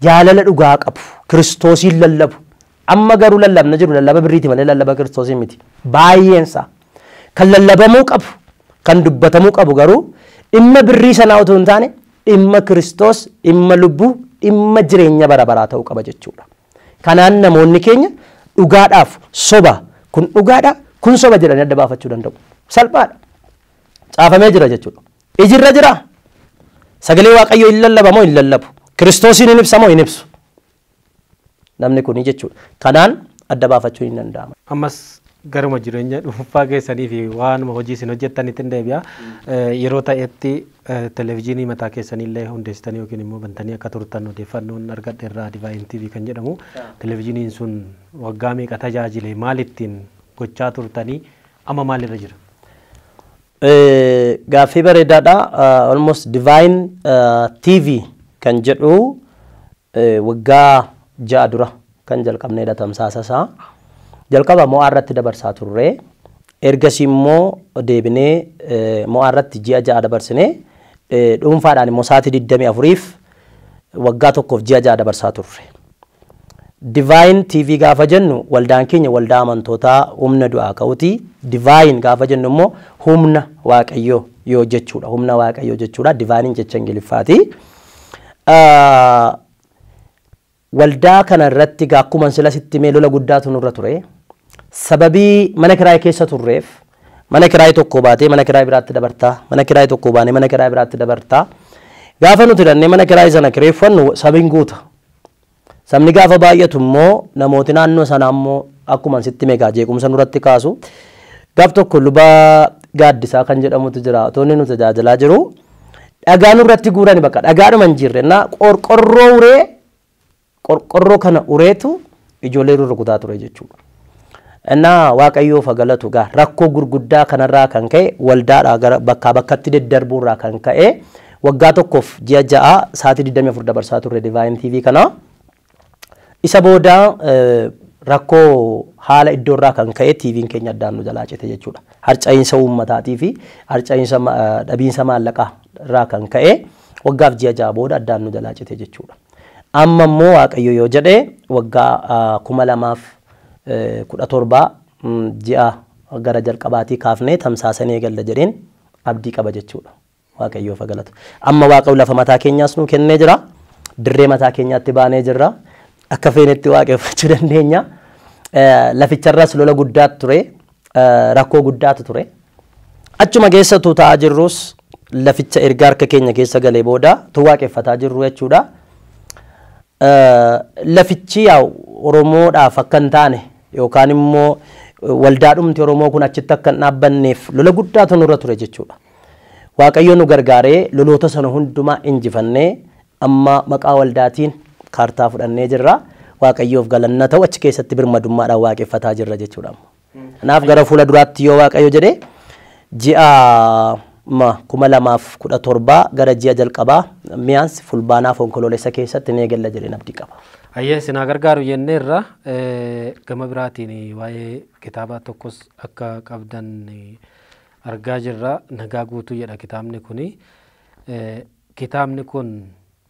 Jaalala dhugaa qabu, Kiristoosiin lallabu. Amma garuu lallabna jiru lallaba birriiti malee lallaba Kiristoosiin miti. Baay'eensaa kan lallabamuu qabu, kan dubbatamuu qabu garuu dhimma birrii sanaa otoo hin taane dhimma Kiristoos, dhimma lubbuu, dhimma jireenya bara baraa ta'uu qaba jechuudha. Kanaan namoonni keenya dhugaadhaaf soba kun dhugaadha kun soba jedhanii adda baafachuu danda'u. Salphaadha. Caafamee jira jechuudha. Ijirra jira. Sagalee Waaqayyoo hin lallabamoo hin lallabu. Kiristoosiin hin ibsamoo hin ibsu. Namni kuni jechuudha. Kanaan adda baafachuu hin danda'ama. Ammas garuma jireenya dhuunfaa keessanii fi waanuma hojii isin hojjettanitti hin deebi'a. Yeroo ta'etti televezyiinii mataa keessaniillee hundeessitanii yookiin immoo bantanii akka turtan odeeffannoon argadhe irraa Divine TV kan jedhamu. Televezyiiniin sun waggaa meeqa tajaajile maal ittiin gochaa turtanii Amma maalirra jira? Gaaffii bareedaadha. Almost Divine TV kan jedhu waggaa 6 dura kan jalqabneedha tamsaasa isaa. Jalqaba mo'aa irratti dabarsaa turre. Ergasii immoo deebinee mo'aa irratti ji'a 6 dabarsinee dhuunfaadhaan immoo sa'aatii 24f waggaa 1f ji'a 6 dabarsaa turre. Divine TV gaafa jennu waldaan keenya waldaa amantootaa humna du'aa ka'uuti. Divine gaafa jennu immoo humna Waaqayyoo yoo jechuudha. Humna Waaqayyoo jechuudha. Divine jecha Ingiliffaati. Waldaa kana irratti akkuma sila sitti mee lola guddaatu nurra ture. Sababii mana kiraayii keessa turreef mana kiraayii tokko baatee mana kiraayii biraatti dabartaa, mana kiraayii tokko baanee mana kiraayii biraatti dabartaa. Gaafa nuti dhannee mana kiraayii sana kireeffannu sabiin guuta. Sabni gaafa baay'atu immoo namooti naannoo sanaa immoo akkuma sitti meegaa jeequmsa nurratti kaasu. Gaaf tokko luba gaaddisaa kan jedhamutu jira. Otoo inni nu tajaajilaa jiru dhagaa nurratti guurani bakka dhagaadhuma hin jirre na qorqorroo uree qorqorroo kana ureetu ijoollee rurrukutaa ture jechuudha. Innaa Waaqayyoof galatu gaa rakkoo gurguddaa kanarraa kan ka'e waldaadhaa gara bakkaa bakkatti daddarbuurraa kan ka'e waggaa 1f ji'a 6 sa'aatii 24 dabarsaa turre Divine TV kana. Isa booda rakkoo haala iddoorraa kan ka'e TV'n keenya addaan nu jalaa cite jechuudha. Harca'iinsa uummataatii fi harca'iinsa dhabiinsa maallaqaa irraa kan ka'e waggaaf ji'a 6 booda addaan nu jalaa cite jechuudha. Amma immoo Waaqayyo yoo jedhe waggaa 2017 ji'a gara jalqabaatii kaafnee tamsaasanii eegalla jedheen abdii qaba jechuudha. Waaqayyoof galatu. Amma Waaqayyo lafa mataa keenyaas nu kennee jira. Dirree mataa keenyaatti baanee jirra. Akka feenetti waaqeffachuu dandeenya. Laficharras lola guddaatu ture. Rakkoo guddaatu ture. Achuma keessattuu taa'aa jirrus laficha erga harka keenya keessa galee booda tu waaqeffataa jirru jechuudha. Lafichi yaa Oromoodhaaf akka hin taane yookaan immoo waldaadhumti Oromoo kun achitti akka hin dhaabbanneef lola guddaatu nurra ture jechuudha. Waaqayyo nu gargaaree loloota sana hundumaa injifannee amma maqaa waldaatiin kaartaa fudhannee jirra. Waaqayyoof galanna ta'u achi keessatti birmadummaadhaan waaqeffataa jirra jechuudha. Kanaaf gara fuula duraatti yoo Waaqayyo jedhe ji'a 2017 gara ji'a jalqabaa mi'aansi fulbaanaa fonkoloolessa keessatti ni eegalla jedheen abdii qaba. Ayyee sinaa gargaaru jenneerra gama biraatiin waa'ee kitaaba tokkos akka qabdan argaa jirra. Nagaa guutuu jedha kitaabni kuni. Kitaabni kun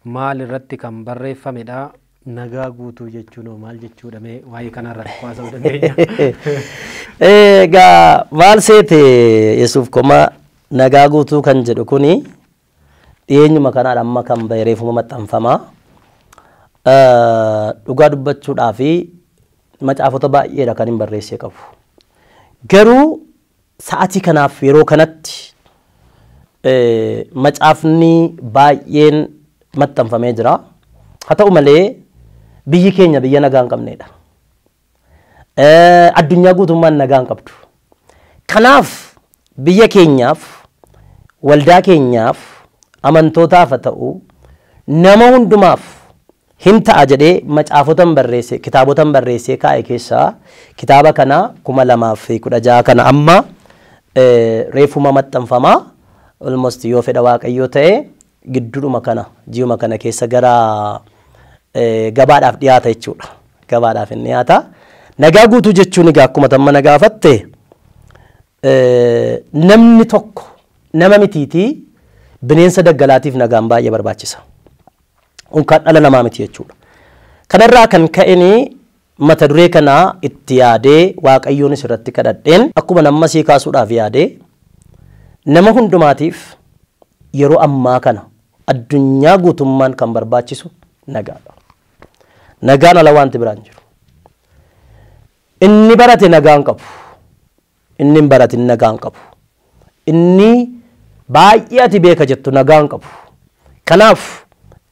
maal irratti kan barreeffamedha? Nagaa guutuu jechuun maal jechuudha? Mee waa'ee kanarratti haasa'uu dandeenya? Egaa maal seete Yesuuf koma nagaa guutuu kan jedhu kuni dhiyeenyuma kanaan amma kan bahe reefuma maxxanfamaa. Dhugaa dubbachuudhaa fi macaafota baay'eedha kan hin barreessee qabu. Garuu sa'aatii kanaaf yeroo kanatti macaafni baay'een maxxanfamee jira. Haa ta'u malee biyyi keenya biyya nagaa hin qabneedha. Addunyaa guutummaan nagaa hin qabdu. Kanaaf biyya keenyaaf, waldaa keenyaaf, amantootaaf haa ta'u nama hundumaaf hin ta'a jedhee macaafotan barreesse, kitaabotan barreessee kaa'e keessaa kitaaba kana 2016 kana amma reefuma maxxanfamaa. Almost yoo fedha Waaqayyoo ta'e gidduudhuma kana ji'uma kana keessa gara gabaadhaaf dhiyaata jechuudha. Gabaadhaaf inni dhiyaata. Nagaa guutuu jechuun egaa akkuma tamma na gaafatte namni tokko nama mitiitii bineensa daggalaatiif nagaan baay'ee barbaachisa. Unkaan dhala namaa miti jechuudha. Kanarraa kan ka'een mata duree kanaa itti yaadee Waaqayyoonis irratti kadhadheen akkuma nama sii kaasuudhaaf yaadee nama hundumaatiif yeroo ammaa kana addunyaa guutummaan kan barbaachisu nagaadha. Nagaan ala wanti biraan jiru. Inni barate nagaan qabu. Inni hin baratin nagaan qabu. Inni baay'ee ati beeka jettu nagaan qabu. Kanaaf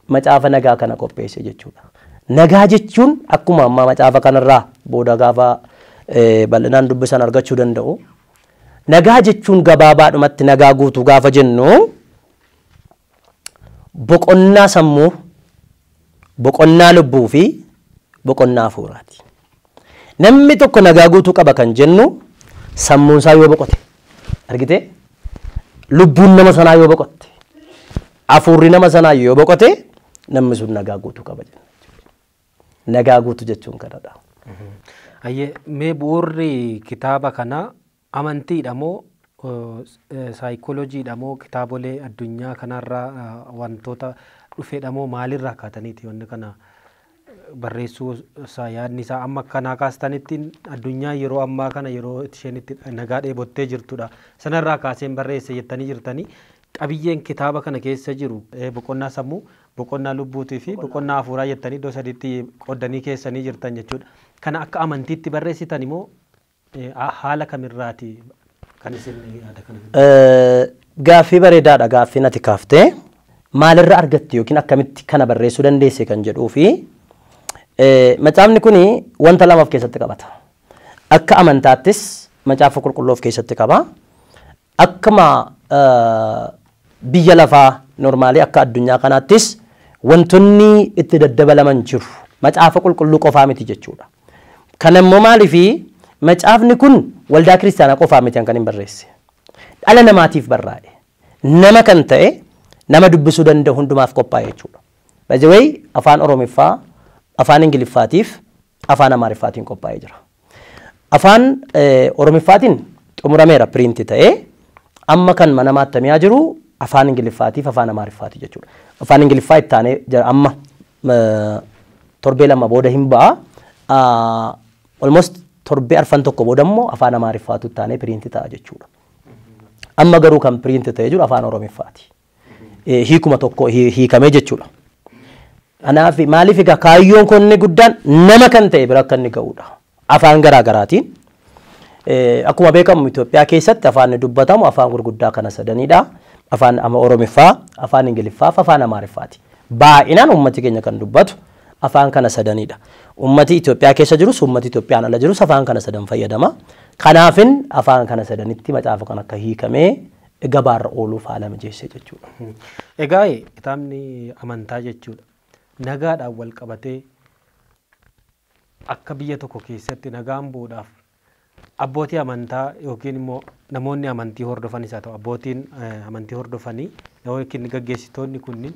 macaafa nagaa kana qopheesse jechuudha. Nagaa jechuun akkuma ammaa macaafa kanarraa booda gaafa bal'inaan dubbisan argachuu danda'u. Nagaa jechuun gabaabaadhumatti nagaa guutuu gaafa jennu boqonnaa sammuu, boqonnaa lubbuu fi boqonnaa hafuuraati. Namni tokko nagaa guutuu qaba kan jennu Sammuun isaa yoo boqote argite, lubbuun nama sanaa yoo boqotte, hafuurri nama sanaa yoo boqote, namni sun nagaa guutuu qaba jenna. Nagaa guutuu jechuun kanadha. Ayyee, mee bu'uurri kitaaba kanaa amantiidha moo saayikolojiidha moo kitaabolee addunyaa kanarraa wantoota dhufedha moo maalirraa kaataniiti wanni kana barreessuu isaa, yaadni isaa amma akkanaa kaastanitti addunyaa yeroo ammaa kana yeroo isheen itti nagaa dheebottee jirtudha. Sanarraa kaaseen barreesse jettanii jirtanii, qabiyyeen kitaaba kana keessa jiru boqonnaa sammuu, boqonnaa lubbuutii fi boqonnaa hafuuraa jettanii iddoo sadiitti qoddanii keessanii jirtan jechuudha. Kana akka amantiitti barreessitan immoo haala kamirraati kan isin yaada kana? Gaaffii bareedaadha gaaffiin ati kaaftee. Maalirra argatte yookiin akkamitti kana barreessuu dandeesse kan jedhuu fi macaafni kun wanta lama of keessatti qabata. Akka amantaattis macaafa qulqulluu of keessatti qaba. Akkuma biyya lafaa normaalii akka addunyaa kanaattis wantoonni itti daddabalaman jiru. Macaafa qulqulluu qofaa miti jechuudha. Kana immoo maaliifi macaafni kun waldaa kiristaanaa qofaa miti kan hin barreesse. Dhala namaatiif barraa'e. Nama kan ta'e, nama dubbisuu danda'u hundumaaf qophaa'e jechuudha. By the way, afaan Oromiffaa, afaan Ingiliffaatiif, afaan Amaariffaatiin qophaa'ee jira. Afaan Oromiffaatiin xumurameera, print ta'ee amma kan mana maattamiyaa jiru afaan Ingiliffaatiif afaan Amaariffaati jechuudha. Afaan Ingiliffaa itti aanee jira, amma torbee 2 booda hin ba'a. Almost torbee arfan tokko booda immoo afaan Amaariffaatu itti aanee print ta'a jechuudha. Amma garuu kan print ta'ee jiru afaan Oromiffaati. Hiikuma tokko hiikamee jechuudha. Kanaaf maaliif egaa kaayyoon kun inni guddaan nama kan ta'e bira akka inni ga'udha. Afaan garaa garaatiin. Akkuma beekamu Itoophiyaa keessatti afaan dubbatamu afaan gurguddaa kana sadanidha. Afaan Oromiffaa, afaan Ingiliffaa fi afaan Amaariffaati. Baay'inaan uummati keenya kan dubbatu afaan kana sadanidha. Uummati Itoophiyaa keessa jirus, uummati Itoophiyaan ala jirus afaan kana sadan fayyadama. Kanaafin afaan kana sadanitti macaafa kan akka hiikamee gabaarra ooluuf haala mijeesse jechuudha. Egaa kitaabni amantaa jechuudha. Nagaadhaan wal qabatee akka biyya tokko keessatti nagaan bu'uudhaaf abbootii amantaa yookiin immoo namoonni amantii hordofanis haa ta'u, abbootiin amantii hordofanii yookiin gaggeessitoonni kunniin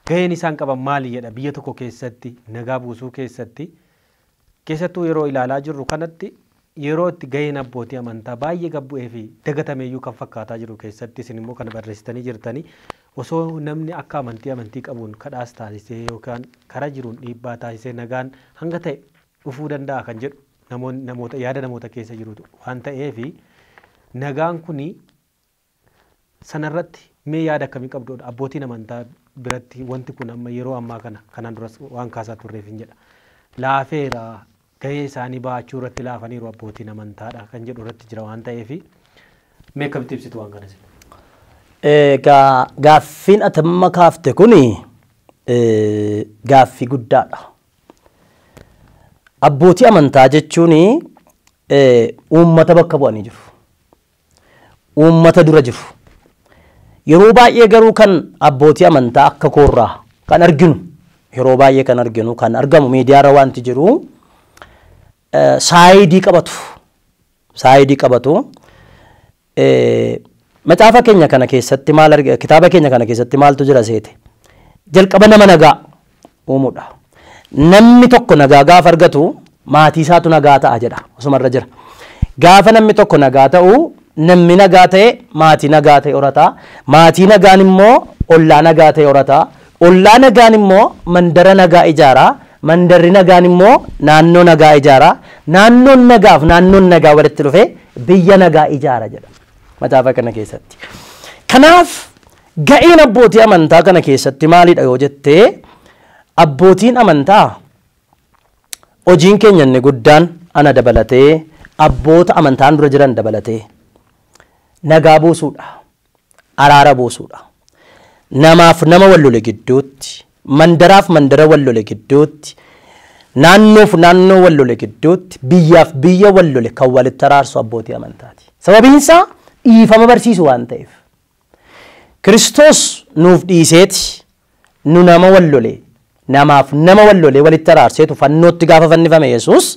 gaheen isaan qaban maali jedha biyya tokko keessatti nagaa buusuu keessatti? Keessattuu yeroo ilaalaa jirru kanatti, yeroo itti gaheen abbootii amantaa baay'ee gad bu'ee fi dagatameeyyuu kan fakkaataa jiru keessatti, isin immoo kana barreessitanii jirtanii, osoo namni akka amantii qabuun kadhaas taasisee yookaan karaa jiruun dhiibbaa taasisee nagaan hanga ta'e dhufuu danda'a kan jedhu namoonni namoota yaada namoota keessa jirutu waan ta'eefi, nagaan kuni sanarratti mee yaada akkamii qabdudha? Abbootiin amantaa biratti wanti kun amma yeroo ammaa kana, kanaan duras waan kaasaa turreef hin jedha. Laafeera, gahee isaanii baachuu irratti laafaniiru abbootiin amantaadha kan jedhu irratti jira waan ta'eefi, mee akkamitti ibsitu waan kana isin? Egaa gaaffiin ati amma kaafte kuni gaaffii guddaadha. Abbootii amantaa jechuun uummata bakka bu'anii jiru. Uummata dura jiru. Yeroo baay'ee garuu kan abbootii amantaa akka koorraa kan arginu, yeroo baay'ee kan arginu, kan argamu miidiyaarra wanti jiru side qabatu. Side qabatu. Macaafa keenya kana keessatti maal arga, kitaaba keenya kana keessatti maaltu jira seete? Jalqaba nama nagaa uumuudha. Namni tokko nagaa gaafa argatu maatii isaatu nagaa ta'a jedha. Osumarra jira. Gaafa namni tokko nagaa ta'u, namni nagaa ta'e maatii nagaa ta'e horata. Maatii nagaan immoo ollaa nagaa ta'e horata. Ollaa nagaan immoo mandara nagaa ijaara. Mandarri nagaan immoo naannoo nagaa ijaara. Naannoon nagaaf naannoon nagaa walitti dhufee biyya nagaa ijaara jedha macaafa kana keessatti. Kanaaf ga'een abbootii amantaa kana keessatti maalidha yoo jettee, abbootiin amantaa hojiin keenya inni guddaan, ana dabalatee, abboota amantaan dura jiran dabalatee, nagaa buusuudha. Araara buusuudha. Namaaf nama wal lole gidduutti, mandaraaf mandara wal lole gidduutti, naannoof naannoo wal lole gidduutti, biyyaaf biyya wal lole kan walitti araarsu abbootii amantaati. Sababiin isaa dhiifama barsiisu waan ta'eef. Kiristoos nuuf dhiiseeti nu nama wal lole, namaaf nama wal lole walitti araarseetu fannootti gaafa fannifame Yesuus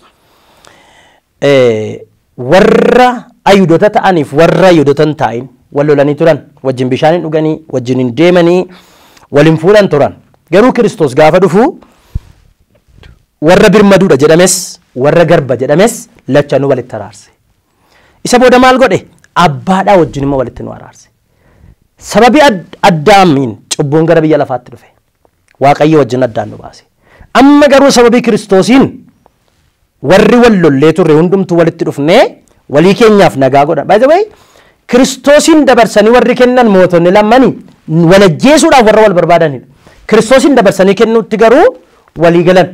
warra Ayhuudota ta'aniif warra Ayhuudota hin ta'in wal lolanii turan, wajjin bishaan hin dhuganii, wajjin hin deemanii, waliin fuudhan turan. Garuu Kiristoos gaafa dhufu warra birmaduudha jedhames warra garba jedhames lachanuu walitti araarse. Isa booda maal godhe? Abbaadhaa wajjin immoo walitti nu araarse. Sababii Addaamiin cubbuun gara biyya lafaatti dhufe. Waaqayyo wajjin addaan nu baase. Amma garuu sababii Kiristoosiin warri wal lollee turre hundumtuu walitti dhufnee walii keenyaaf nagaa godhan. By the way, Kiristoosiin dabarsanii warri kennan mootonni lamanii wal ajjeesuudhaaf warra wal barbaadanidha. Kiristoosiin dabarsanii kennuutti garuu walii galan.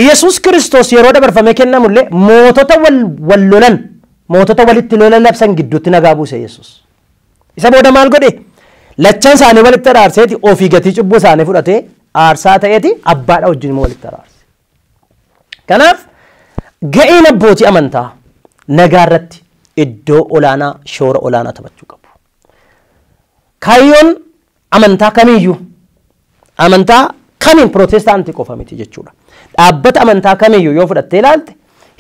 Yesuus Kiristoos yeroo dabarfamee kennamullee mootota wal lolan, mootota walitti lolan labsan gidduutti nagaa buuse Yesuus. Isa booda maal godhe? Lachan isaanii walitti araarseeti ofii gatii cubbuu isaanii fudhatee aarsaa ta'eeti abbaadha wajjin immoo walitti araarse. Kanaaf ga'een abbootii amantaa nagaa irratti iddoo olaanaa, shoora olaanaa taphachuu qabu. Kaayyoon amantaa kamiiyyuu, amantaa kamiin pirootestaantii qofa miti jechuudha. Dhaabbata amantaa kamiiyyuu yoo fudhattee ilaalte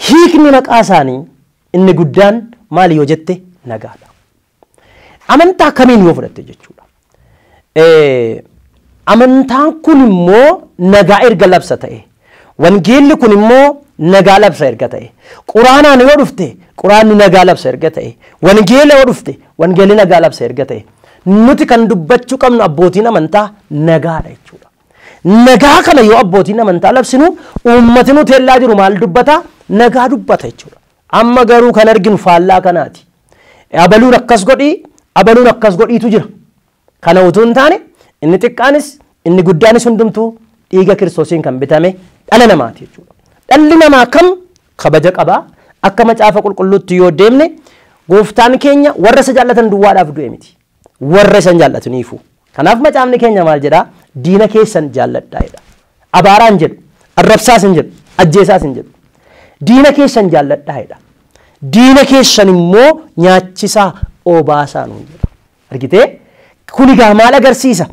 hiikni maqaa isaanii inni guddaan maali yoo jette nagaadha. Amantaa kamiin yoo fudhatte jechuudha. Amantaan kun immoo nagaa erga labsa ta'e, wangeelli kun immoo nagaa labsa erga ta'e, quraanaan yoo dhufte quraanni nagaa labsa erga ta'e, wangeela yoo dhufte wangeelli nagaa labsa erga ta'e, nuti kan dubbachuu qabnu abbootiin amantaa nagaadha jechuudha. Nagaa kana yoo abbootiin amantaa labsinu uummati nu teellaa jiru maal dubbata? Nagaa dubbata jechuudha. Amma garuu kan arginu faallaa kanaati. Abaluun akkas godhii, abaluun akkas godhiitu jira. Kana utuu hin taane inni xiqqaanis inni guddaanis hundumtuu dhiiga Kiristoosiin kan bitame dhala namaati jechuudha. Dhalli namaa kam kabaja qabaa? Akka macaafa qulqulluutti yoo deemne gooftaan keenya warra isa jaallatan duwwaadhaaf du'e miti. Warra isa hin jaallataniifu. Kanaaf macaafni keenya maal jedhaa? Diina keessan jaalladhaa jedha. Abaaraa hin jedhu, arrabsaas hin jedhu, ajjeesaas hin jedhu. Diina keessan jaalladhaa jedha. Diina keessan immoo nyaachisaa obaasaa nuun jedha. Argitee? Kun egaa maal agarsiisa?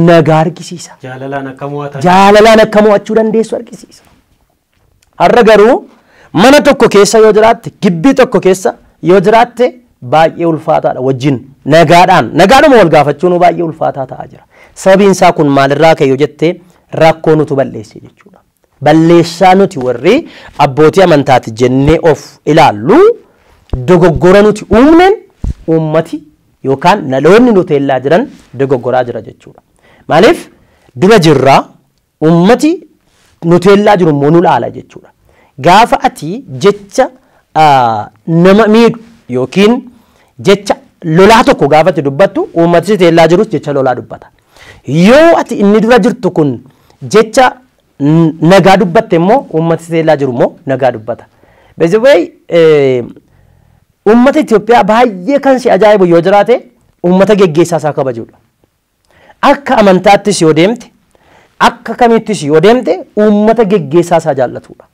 Nagaa argisiisa. Jaalalaan akka mo'atan. Jaalalaan akka mo'achuu dandeessu argisiisa. Har'a garuu mana tokko keessa yoo jiraatte, gibbii tokko keessa yoo jiraatte baay'ee ulfaataadha wajjin nagaadhaan nagaadhuma wal gaafachuun baay'ee ulfaataa ta'aa jira. Sababiin isaa kun maalirraa ka'e yoo jette rakkoo nutu balleesse jechuudha. Balleessaa nuti warri abbootii amantaati jennee of ilaallu dogoggora nuti uumneen uummati yookaan dhaloonni nu teellaa jiran dogoggoraa jira jechuudha. Maaliif dura jirraa uummati nu teellaa jiru immoo nu laala jechuudha. Gaafa ati jecha nama miidhu yookiin jecha lolaa tokko gaafa ati dubbattu uummati si teellaa jirus jecha lolaa dubbata. Yoo ati inni dura jirtu kun jecha nagaa dubbatte immoo uummati si teellaa jiru immoo nagaa dubbata. By the way, uummata Itoophiyaa baay'ee kan si ajaa'ibu yoo jiraate uummata geggeessaa isaa kabajuudha. Akka amantaattis yoo deemte, akka kamittis yoo deemte uummata geggeessaa isaa jaallatudha.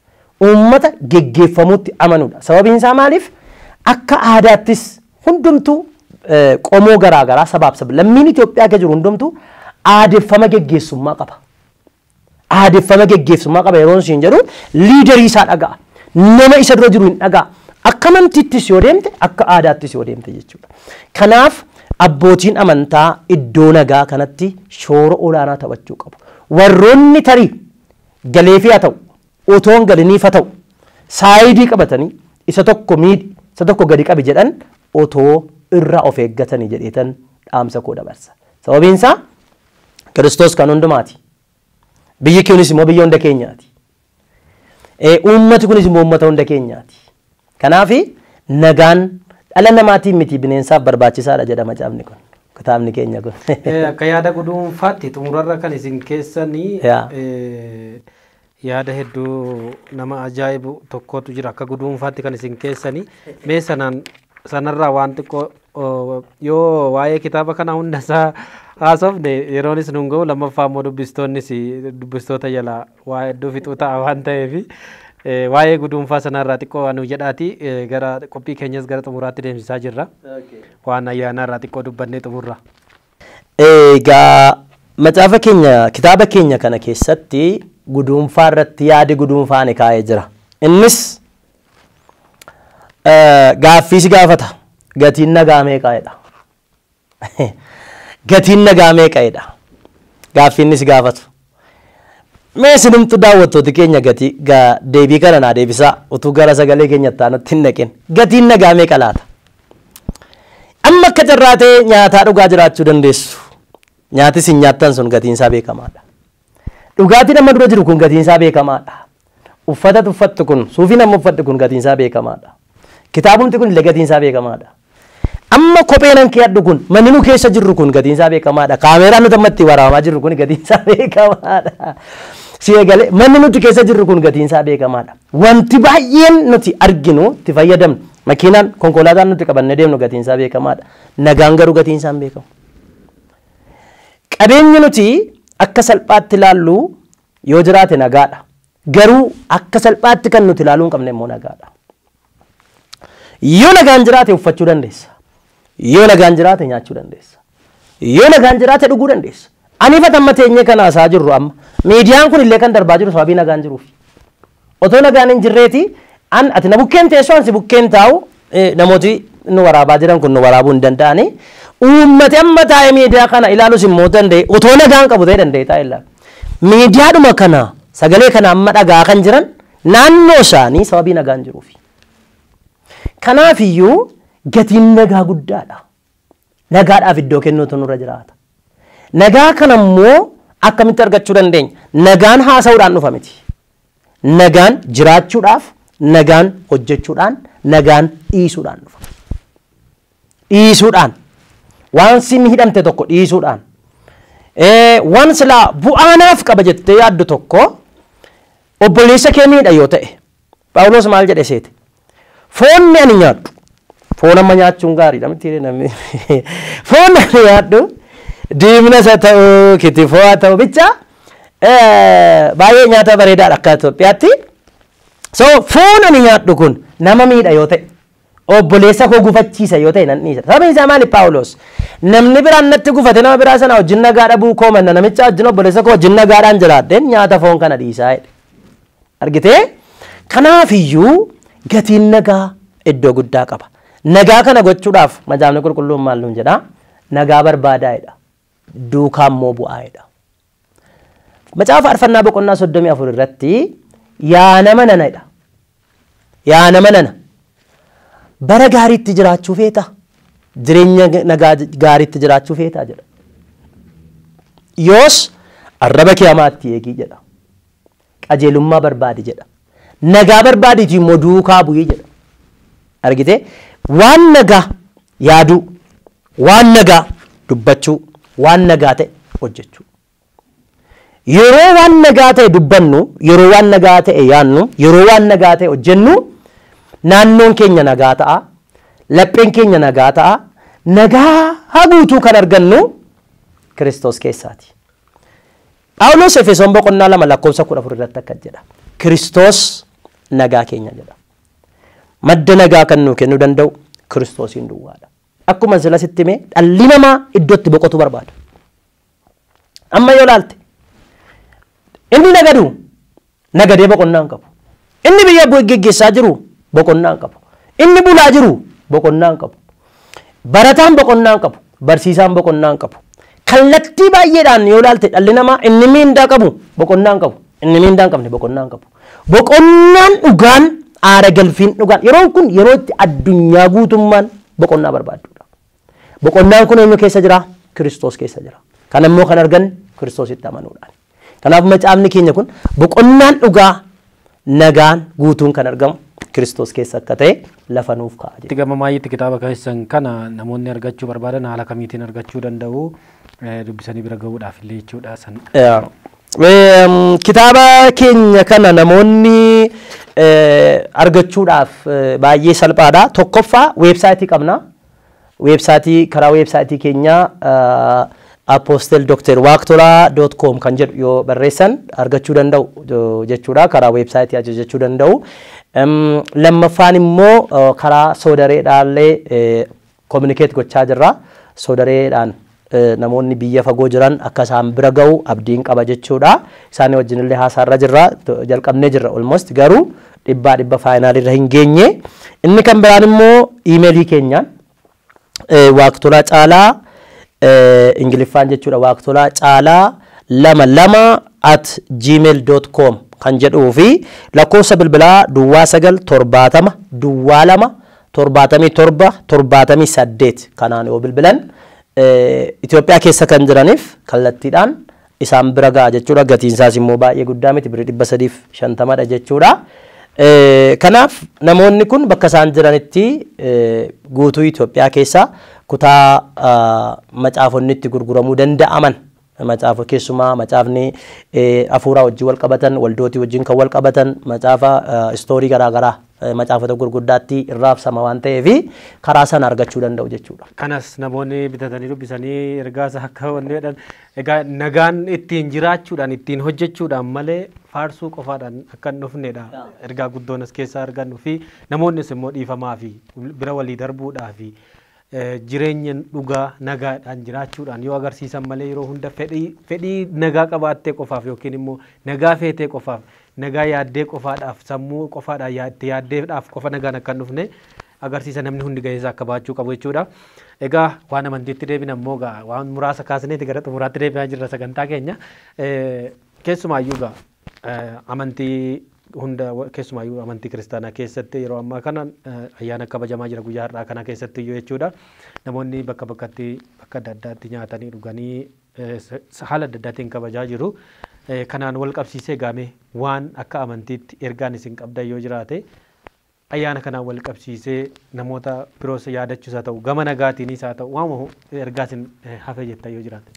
Uummata geggeeffamuutti amanuudha. Sababiin isaa maaliif? Akka aadaattis hundumtuu qomoo garaagaraa sabaaf sablammiin Itoophiyaa keessa jiru hundumtuu aadeffama geggeessummaa qaba. Aadeffama geggeessummaa qaba yeroo isin jedhu liidarii isaa dhaga'a. Nama isa dura jiru hin dhaga'a. Akka amantiittis yoo deemte akka aadaattis yoo deemte jechuudha. Kanaaf abbootiin amantaa iddoo nagaa kanatti shoora olaanaa taphachuu qabu. Warroonni tarii galeefii haa ta'u, otoo hin galiniif haa ta'u, saayidii qabatanii isa tokko miidhi, isa tokko gadi qabi jedhan otoo irraa of eeggatanii jedheetan dhaamsa koo dabarsa. Sababiin isaa Kiristoos kan hundumaati. Biyyi kunis immoo biyya hunda keenyaati. Uummati kunis immoo uummata hunda keenyaati. Kanaaf nagaan dhala namaatiin miti bineensaaf barbaachisaadha jedha macaafni kun. Kitaabni keenya kun. Akka yaada guduunfaatti xumurarra kan isin keessanii yaada hedduu nama ajaa'ibu tokkotu jira akka guduunfaatti kan isin keessanii mee sanaan sanarraa waan xiqqoo yoo waa'ee kitaaba kana hundasaa haasofne yeroonis nun ga'u lammaffaa immoo dubbistoonnis dubbistoota jalaa waa hedduu fixuu ta'a waan ta'eef waa'ee guduunfaa sanarraa xiqqoo waan jedhaati gara qophii keenyas gara xumuraatti deemsisaa jirra. Waan ayyaanaarraa xiqqoo dubbannee xumurra. Egaa macaafa keenya kitaaba keenya kana keessatti guduunfaa irratti yaadi guduunfaa ni kaa'ee jira. Innis Gaaffii si gaafata. Gatiin nagaa meeqaadha? Gatiin nagaa meeqaadha? Gaaffiin inni si gaafatu. Mee isinumtu daawwattooti keenya gatii deebii kana naa deebisaa utuu gara sagalee keenyatti aanutti hin naqin. Gatiin nagaa meeqa laata? Amma akka carraa ta'e nyaataa dhugaa jiraachuu dandeessu. Nyaati isin nyaattan sun gatiin isaa beekamaadha. Dhugaatiin amma dura jiru kun gatiin isaa beekamaadha. Uffata uffattu kun, suufiin amma uffadhu kun gatiin isaa beekamaadha. Kitaabumti kun illee gatiin isaa beekamaadha. Amma kopheen an keeyadhu kun, manni nu keessa jirru kun gatiin isaa beekamaadha. Kaameeraan nuti amma itti waraabamaa jirru kun gatiin isaa beekamaadha. Si eegale manni nuti keessa jirru kun gatiin isaa beekamaadha. Wanti baay'een nuti arginu itti fayyadamnu, makiinaan konkolaataan nuti qabannee deemnu gatiin isaa beekamaadha. Nagaan garuu gatiin isaa hin beekamu. Qabeenyi nuti akka salphaatti ilaallu yoo jiraate nagaadha. Garuu akka salphaatti kan nuti ilaaluu hin qabne immoo nagaadha. Yoo nagaan jiraate uffachuu dandeessa. Yoo nagaan jiraate nyaachuu dandeessa. Yoo nagaan jiraate dhuguu dandeessa. Ani amma teenyee kana haasaa jirru amma. Miidiyaan kun illee kan darbaa jiru sababii nagaan jiruuf. Otoo nagaan hin jirreeti an ati na bukkeen teessoo an si bukkeen taa'u namooti nu waraabaa jiran kun nu waraabuu hin danda'ani. Uummati amma taa'ee miidiyaa kana ilaalus immoo danda'e otoo nagaan qabu ta'e danda'e taa'e ilaalu. Miidiyaadhuma kana sagalee kana amma dhagaa kan jiran naannoo isaanii sababii nagaan jiruuf. Kanaafiyyuu gatiin nagaa guddaadha. Nagaadhaaf iddoo kennuutu nurra jiraata. Nagaa kana immoo akkamitti argachuu dandeenya? Nagaan haasa'uudhaan dhufa miti. Nagaan jiraachuudhaaf, nagaan hojjechuudhaan, nagaan dhiisuudhaan dhufa. Dhiisuudhaan. Waan si hidhamte tokko dhiisuudhaan. Waan silaa bu'aanaaf qaba jettee yaaddu tokko obboleessa kee miidha yoo ta'e. Phaawulos maal jedhe seete? Foonni ani nyaadhu. Foon amma nyaachuun gaariidha miti namni. Foon ani nyaadhu diimina isa ta'u kitifoo haa ta'u bicha baay'ee nyaata bareedaadha akka Itoophiyaatti. So foon ani nyaadhu kun nama miidha yoo ta'e obboleessa koo gufachiisa yoo ta'e nan dhiisa. Sababni isaa maali Phaawulos? Namni biraan natti gufate nama biraa sana wajjin nagaa dhabuu koo manna namicha wajjin obboleessa koo wajjin nagaadhaan jiraadheen nyaata foon kana dhiisaa jedhe. Argitee? Kanaafiyyuu gatiin nagaa iddoo guddaa qaba. Nagaa kana gochuudhaaf macaafni qulqulluun maal nuun jedhaa? Nagaa barbaadaa jedha. Duukaa immoo bu'aa jedha. Macaafa Faarfannaa boqonnaa 34 irratti yaa nama nana jedha. Yaa nama nana. Bara gaariitti jiraachuu feeta? Jireenya nagaa gaariitti jiraachuu feeta jedha. Yoos arraba kee hamaatti eegii jedha. Qajeelummaa barbaadi jedha. Nagaa barbaadiiti immoo duukaa bu'ii jedha. Argitee? Waan nagaa yaaduu, waan nagaa dubbachuu, waan nagaa ta'e hojjechuu. Yeroo waan nagaa ta'e dubbannu, yeroo waan nagaa ta'e yaadnu, yeroo waan nagaa ta'e hojjennu naannoon keenya nagaa ta'a, lapheen keenya nagaa ta'a, nagaa guutuu kan argannu Kiristoos keessaati. Phaawulos Efesoon boqonnaa 2 lakkoofsa 14 irratti akkas jedha. Kiristoos nagaa keenya jedha. Madda nagaa kan nuu kennuu danda'u Kiristoosiin duwwaadha. Akkuma sila sitti hime dhalli namaa iddoo itti boqotu barbaada. Amma yoo ilaalte inni nagadu nagadee boqonnaa hin qabu. Inni biyya geggeessaa jiru boqonnaa hin qabu. Inni bulaa jiru boqonnaa hin qabu. Barataan boqonnaa hin qabu. Barsiisaan boqonnaa hin qabu. Kallattii baay'eedhaan yoo ilaalte dhalli namaa inni miindaa qabu boqonnaa hin qabu. Inni miindaa hin qabne boqonnaa hin qabu. Boqonnaan dhugaan aara galfiin dhugaan yeroon kun yeroo itti addunyaa guutummaan boqonnaa barbaaddudha. Boqonnaan kun eenyu keessa jira? Kiristoos keessa jira. Kan immoo kan arganne Kiristoositti amanuudhaan. Kanaaf macaafni keenya kun boqonnaan dhugaa nagaan guutuun kan argamu Kiristoos keessa akka ta'e lafa nuuf kaa'a jechuudha. Itti gamamaayitti kitaaba keessan kana namoonni argachuu barbaadan haala kamiitiin argachuu danda'u dubbisanii bira gahuudhaaf illee jechuudha san. Kitaaba keenya kana namoonni argachuudhaaf baay'ee salphaadha. Tokkoffaa weebsaayitii qabna. Weebsaayitii karaa weebsaayitii keenyaa aposteldrwaktola.com kan jedhu yoo barreessan argachuu danda'u jechuudha. Karaa weebsaayitii ajajachuu danda'u. Lammaffaan immoo karaa soodareedhaallee communicate gochaa jirra. Soodareedhaan namoonni biyya fagoo jiran akka isaan bira ga'u abdiin qaba jechuudha. Isaan wajjin illee haasaarra jirra, jalqabnee jirra almost, garuu 100% faayinaalirra hin geenye. Inni kan biraan immoo iimeelii keenyaan Waaqtolaa Caalaa Ingiliffaan jechuudha, Waaqtolaa Caalaa 22@gmail.com kan jedhuu fi lakkoofsa bilbilaa 09 70 02 77 78 kanaan yoo bilbilan Itoophiyaa keessa kan jiraniif kallattiidhaan isaan bira ga'a jechuudha. Gatiin isaas immoo baay'ee guddaa miti, birrii 350dha jechuudha. Kanaaf namoonni kun bakka isaan jiranitti guutuu Itoophiyaa keessa kutaa macaafonni itti gurguramuu danda'aman, macaafa keessumaa macaafni hafuuraa wajjin wal qabatan, waldootii wajjin kan wal qabatan, macaafa istoorii garaagaraa macaafota gurguddaatti irraabsama waan ta'eef karaa sana argachuu danda'u jechuudha. Kanas namoonni bitatanii dubbisanii ergaa isaa akka wanni jedhan, egaa nagaan ittiin jiraachuudhaan ittiin hojjechuudhaan malee faarsuu qofaadhaan akka hin dhufnedha. Ergaa guddoon as keessaa argannu fi namoonnis immoo dhiifamaa fi bira walii darbuudhaa fi jireenya dhugaa nagaadhaan jiraachuudhaan yoo agarsiisan malee yeroo hunda fedhii nagaa qabaattee qofaaf yookiin immoo nagaa feetee qofaaf, nagaa yaaddee qofaadhaaf, sammuu qofaadhaan yaaddeedhaaf qofa nagaan akka hin dhufne agarsiisa, namni hundi gahee isaa akka baachuu qabu jechuudha. Egaa waan amantiitti deebina immoo gaa waan muraasa kaasneeti gara xumuraatti deebi'aa jirra sagantaa keenya. Keessumaayyuu gaa amantii hunda, keessumaayyuu amantii kiristaanaa keessatti yeroo ammaa kana ayyaana kabajamaa jira guyyaa har'aa kana keessatti iyyuu jechuudha. Namoonni bakka bakkatti, bakka adda addaatti nyaatanii dhuganii haala adda addaatiin kabajaa jiru. Kanaan wal qabsiisee gaame waan akka amantiitti ergaan isin qabdan yoo jiraate, ayyaana kanaan wal qabsiisee namoota biroos yaadachuus haa ta'u, gama nagaatiinis haa ta'u, waan ergaa isin hafe jettan yoo jiraate.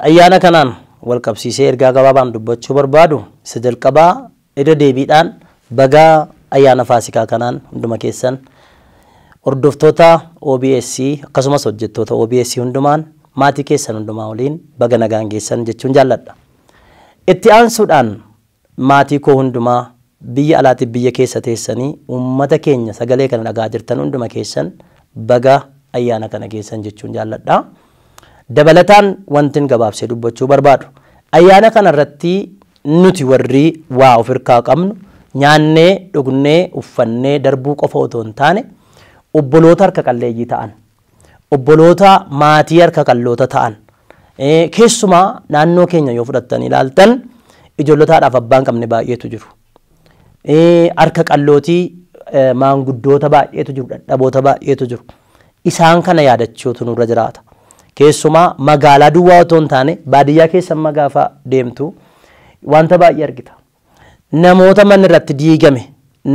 Ayyaana kanaan wal qabsiisee ergaa gabaabaan dubbachuu barbaadu isa jalqabaa, irra deebiidhaan bagaa ayyaana Faasikaa kanaan hunduma keessan, hordoftoota OBS akkasumas hojjettoota OBS hundumaan, maatii keessan hundumaa waliin baga nagaan geessan jechuun jaalladha. Itti aansuudhaan maatii koo hundumaa biyya alaatiif biyya keessa teessanii uummata keenya sagalee kana dhagaa jirtan hunduma keessan baga ayyaana kana geessan jechuun jaalladha. Dabalataan wantin gabaabsee dubbachuu barbaadu, ayyaana kana irratti nuti warri waa of hirkaa qabnu nyaannee dhugnee uffannee darbuu qofa otoo hin taane, obboloota harka qalleeyyii ta'an, obboloota maatii harka qalloota ta'an, keessumaa naannoo keenya yoo fudhattanii ilaaltan ijoollotaadhaaf abbaan qabne baay'eetu jiru. Harka qallootii maanguddoota baay'eetu jiru, dadhaboota baay'eetu jiru. Isaan kana yaadachuutu nurra jiraata. Keessumaa magaalaa duwwaa otoo hin taane baadiyyaa keessa amma gaafa deemtu wanta baay'ee argita. Namoota manni irratti diigame,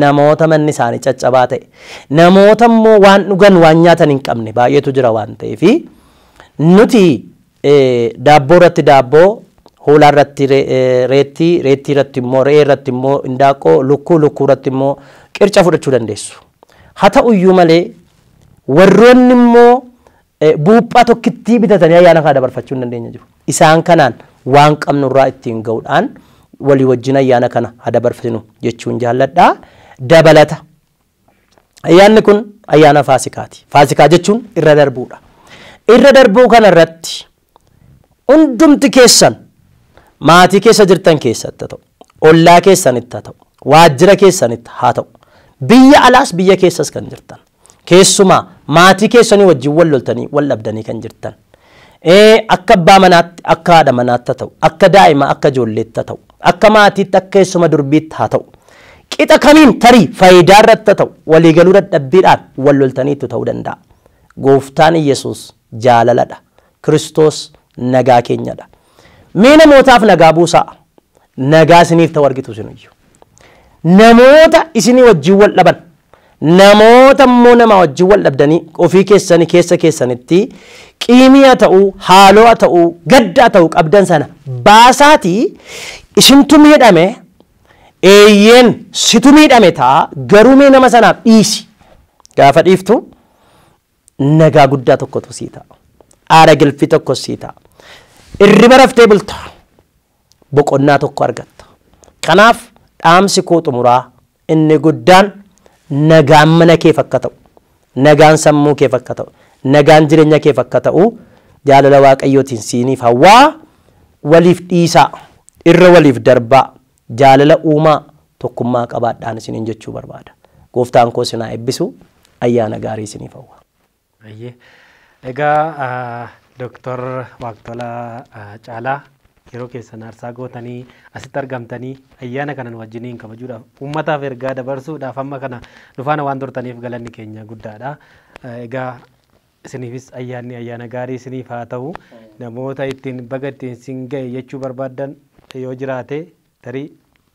namoota manni isaanii caccabaa ta'e, namoota immoo waan dhugan waan nyaatan hin qabne baay'eetu jira waan ta'eef, nuti daabboo irratti daabboo, hoolaa irratti reettii, reettii irratti immoo re'ee irratti immoo indaaqqoo, lukkuu, lukkuu irratti immoo qirca fudhachuu dandeessu. Haa ta'uyyuu malee warroonni immoo buuphaa tokkittii bitatanii ayyaana kana dabarfachuu hin dandeenye jiru. Isaan kanaan waan qabnurraa ittiin ga'uudhaan walii wajjin ayyaana kana haa dabarfinu jechuun jaalladha. Dabalata ayyaanni kun ayyaana Faasikaati. Faasikaa jechuun irra darbuudha. Irra darbuu kana irratti hundumti keessan maatii keessa jirtan keessatti haa ta'u, ollaa keessanitti haa ta'u, waajjira keessanitti haa ta'u, biyya alaas biyya keessas kan jirtan, keessumaa maatii keessanii wajjin wal loltanii wal dhabdanii kan jirtan, akka abbaa manaatti, akka haadha manaatti haa ta'u, akka daa'ima, akka ijoolleetti haa ta'u, akka maatiitti, akka keessuma durbiitti haa ta'u, qixa kamiin tarii faayidaa irratti haa ta'u, waliigaluu dadhabbiidhaan wal loltaniitu ta'uu danda'a. Gooftaan Yesuus jaalaladha. Kiristoos nagaa keenyadha. Mee namootaaf nagaa buusaa. Nagaa isiniif ta'u argitu isinuyyuu. Namoota isinii wajjin wal dhaban, namoota immoo nama wajjin wal dhabdanii ofii keessanii keessa keessanitti qiimii haa ta'uu, haaloo haa ta'uu, gadda haa ta'uu qabdan sana baasaatii, isintu miidhame, eeyyeen situ miidhame ta'a, garuu mee nama sanaaf dhiisi. Gaafa dhiiftu nagaa guddaa tokkotu sii ta'a. Aara galfii tokko sii ta'a. Irriba raftee bulta. Boqonnaa tokko argatta. Kanaaf dhaamsi koo xumuraa inni guddaan nagaan mana keef akka ta'u, nagaan sammuu keef akka ta'u, nagaan jireenya keef akka ta'u Jaalala Waaqayyootiin siiniif hawwaa, waliif dhiisaa, irra waliif darbaa, jaalala uumaa, tokkummaa qabaadhaan isiniin jechuu barbaada. Gooftaan koo isin haa eebbisu, ayyaana gaarii isiniif hawwa. Egaa Dooktar Waaqtolaa Caalaa yeroo keessan aarsaa gootanii asitti argamtanii ayyaana kana nu wajjiniin kabajuudhaaf uummataaf ergaa dabarsuudhaaf amma kana nu faana waan turtaniif galanni keenya guddaadha. Egaa isiniifis ayyaanni ayyaana gaarii isiniif haa ta'u. Namoota ittiin baga ittiin sin ga'e jechuu barbaaddan yoo jiraate tarii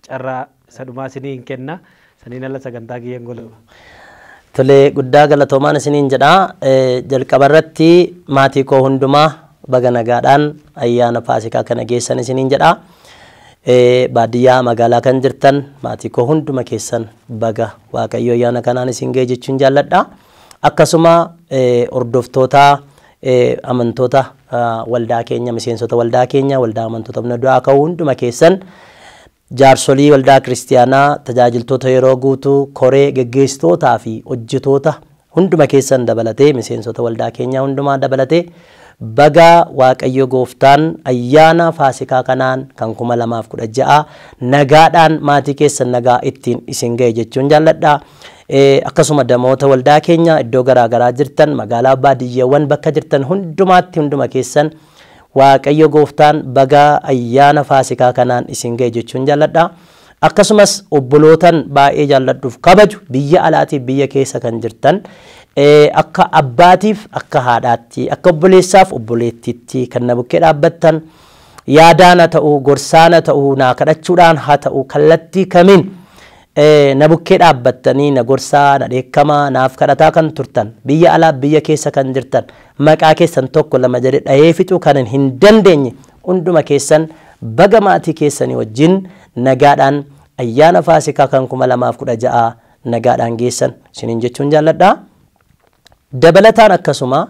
carraa isa dhumaa isiniin kenna. Saniin ala sagantaa kiyyaan golaba. Tolee, guddaa galatoomaan isiniin jedha. Jalqaba irratti maatii koo hundumaa baga nagaadhaan ayyaana Faasikaa kana geessan isiniin jedha. Baadiyyaa magaalaa kan jirtan maatii koo hunduma keessan baga Waaqayyo ayyaana kanaan isin ga'e jechuun jaalladha. Akkasuma hordoftoota amantoota waldaa keenya, miseensota waldaa keenya, waldaa amantoota humna du'aa ka'uu hunduma keessan, jaarsolii waldaa kiristiyaanaa, tajaajiltoota yeroo guutuu, koree geggeessitootaa fi hojjetoota hunduma keessan dabalatee, miseensota waldaa keenyaa hundumaa dabalatee, baga Waaqayyo gooftaan ayyaana Faasikaa kanaan kan 2016 nagaadhaan maatii keessan nagaa ittiin isin ga'e jechuun jaalladha. Akkasuma damoota waldaa keenya iddoo garaagaraa jirtan, magaalaa baadiyyeewwan bakka jirtan hundumaatti hunduma keessan Waaqayyo gooftaan baga ayyaana Faasikaa kanaan isin ga'e jechuun jaalladha. Akkasumas obbolootan baay'ee jaalladhuuf kabaju biyya alaatiif biyya keessa kan jirtan, akka abbaatiif akka haadhaatti, akka obboleessaaf obboleettiitti kan na bukkee dhaabbattan, yaadaan haa ta'u, gorsaan haa ta'u, naa kadhachuudhaan haa ta'u, kallattii kamiin na bukkee dhaabbattanii na gorsaa, na dheekkamaa, naaf kadhataa kan turtan, biyya alaa biyya keessa kan jirtan, maqaa keessan tokko lama jedhe dhahee fixuu kan hin dandeenye hunduma keessan baga maatii keessanii wajjin nagaadhaan ayyaana Faasikaa kan 2016 nagaadhaan geessan isiniin jechuun jaalladha. Dabalataan akkasuma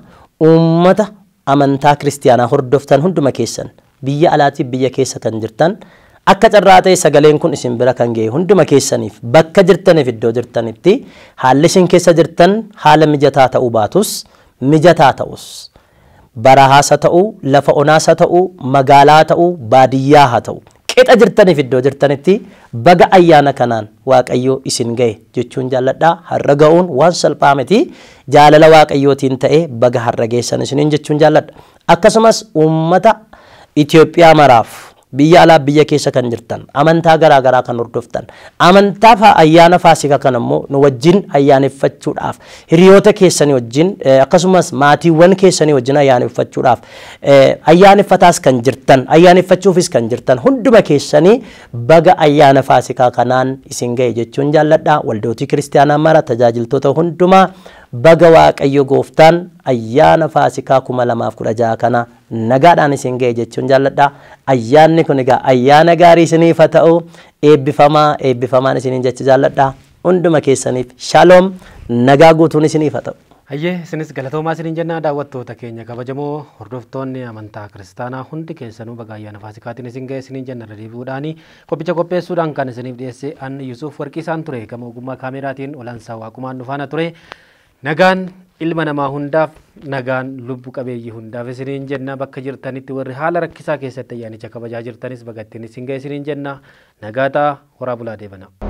uummata amantaa kiristiyaanaa hordoftan hunduma keessan biyya alaatiif biyya keessa kan jirtan, akka carraa ta'e sagaleen kun isin bira kan ga'e hunduma keessaniif bakka jirtaniif iddoo jirtanitti haalli isin keessa jirtan haala mijataa ta'uu baatus, mijataa ta'us, barahaas haa ta'u, lafa onaas haa ta'u, magaalaa ta'u, baadiyyaa haa ta'u, qixa jirtaniif iddoo jirtanitti baga ayyaana kanaan Waaqayyo isin ga'e jechuun jaalladha. Har'a ga'uun waan salphaa miti. Jaalala Waaqayyootiin ta'e baga har'a geessan isiniin jechuun jaalladha. Akkasumas uummata Itoophiyaa maraaf biyya alaa biyya keessa kan jirtan, amantaa garaa garaa kan hordoftan, amantaa ayyaana Faasikaa kan immoo nu wajjin ayyaaneffachuudhaaf hiriyoota keessanii wajjin akkasumas maatiiwwan keessanii wajjin ayyaaneffachuudhaaf ayyaaneffataas kan jirtan, ayyaaneffachuufis kan jirtan hunduma keessanii baga ayyaana Faasikaa kanaan isin ga'e jechuun jaalladha. Waldootii kiristiyaanaa mara, tajaajiltoota hundumaa baga Waaqayyo gooftaan ayyaana Faasikaa 2016 kana nagaadhaan isin ga'e jechuun jaalladha. Ayyaanni kun egaa ayyaana gaarii isiniif haa ta'u, eebbifamaa eebbifamaan isiniin jecha jaalladha. Hunduma keessaniif shaloom, nagaa guutuun isiniif haa ta'u. Hayyee, isinis galatoomaa isiniin jennaa. Daawwattoota keenya kabajamoo, hordoftoonni amantaa kiristaanaa hundi keessanuu baga ayyaana Faasikaatiin isin ga'e isiniin jenna. Irra deebi'uudhaani qophicha qopheessuudhaan kan isiniif dhiyeesse an Yuusuf Warqiisaan ture. Gama ogummaa kaameraatiin Olaansaa Waaqumaan nu faana ture. Nagaan ilma namaa hundaaf, nagaan lubbu qabeeyyii hundaaf isiniin jenna. Bakka jirtanitti warri haala rakkisaa keessatti ayyaanicha kabajaa jirtanis baga ittiin isin ga'e isiniin jenna. Nagaa ta'a, horaa bulaa, deebana.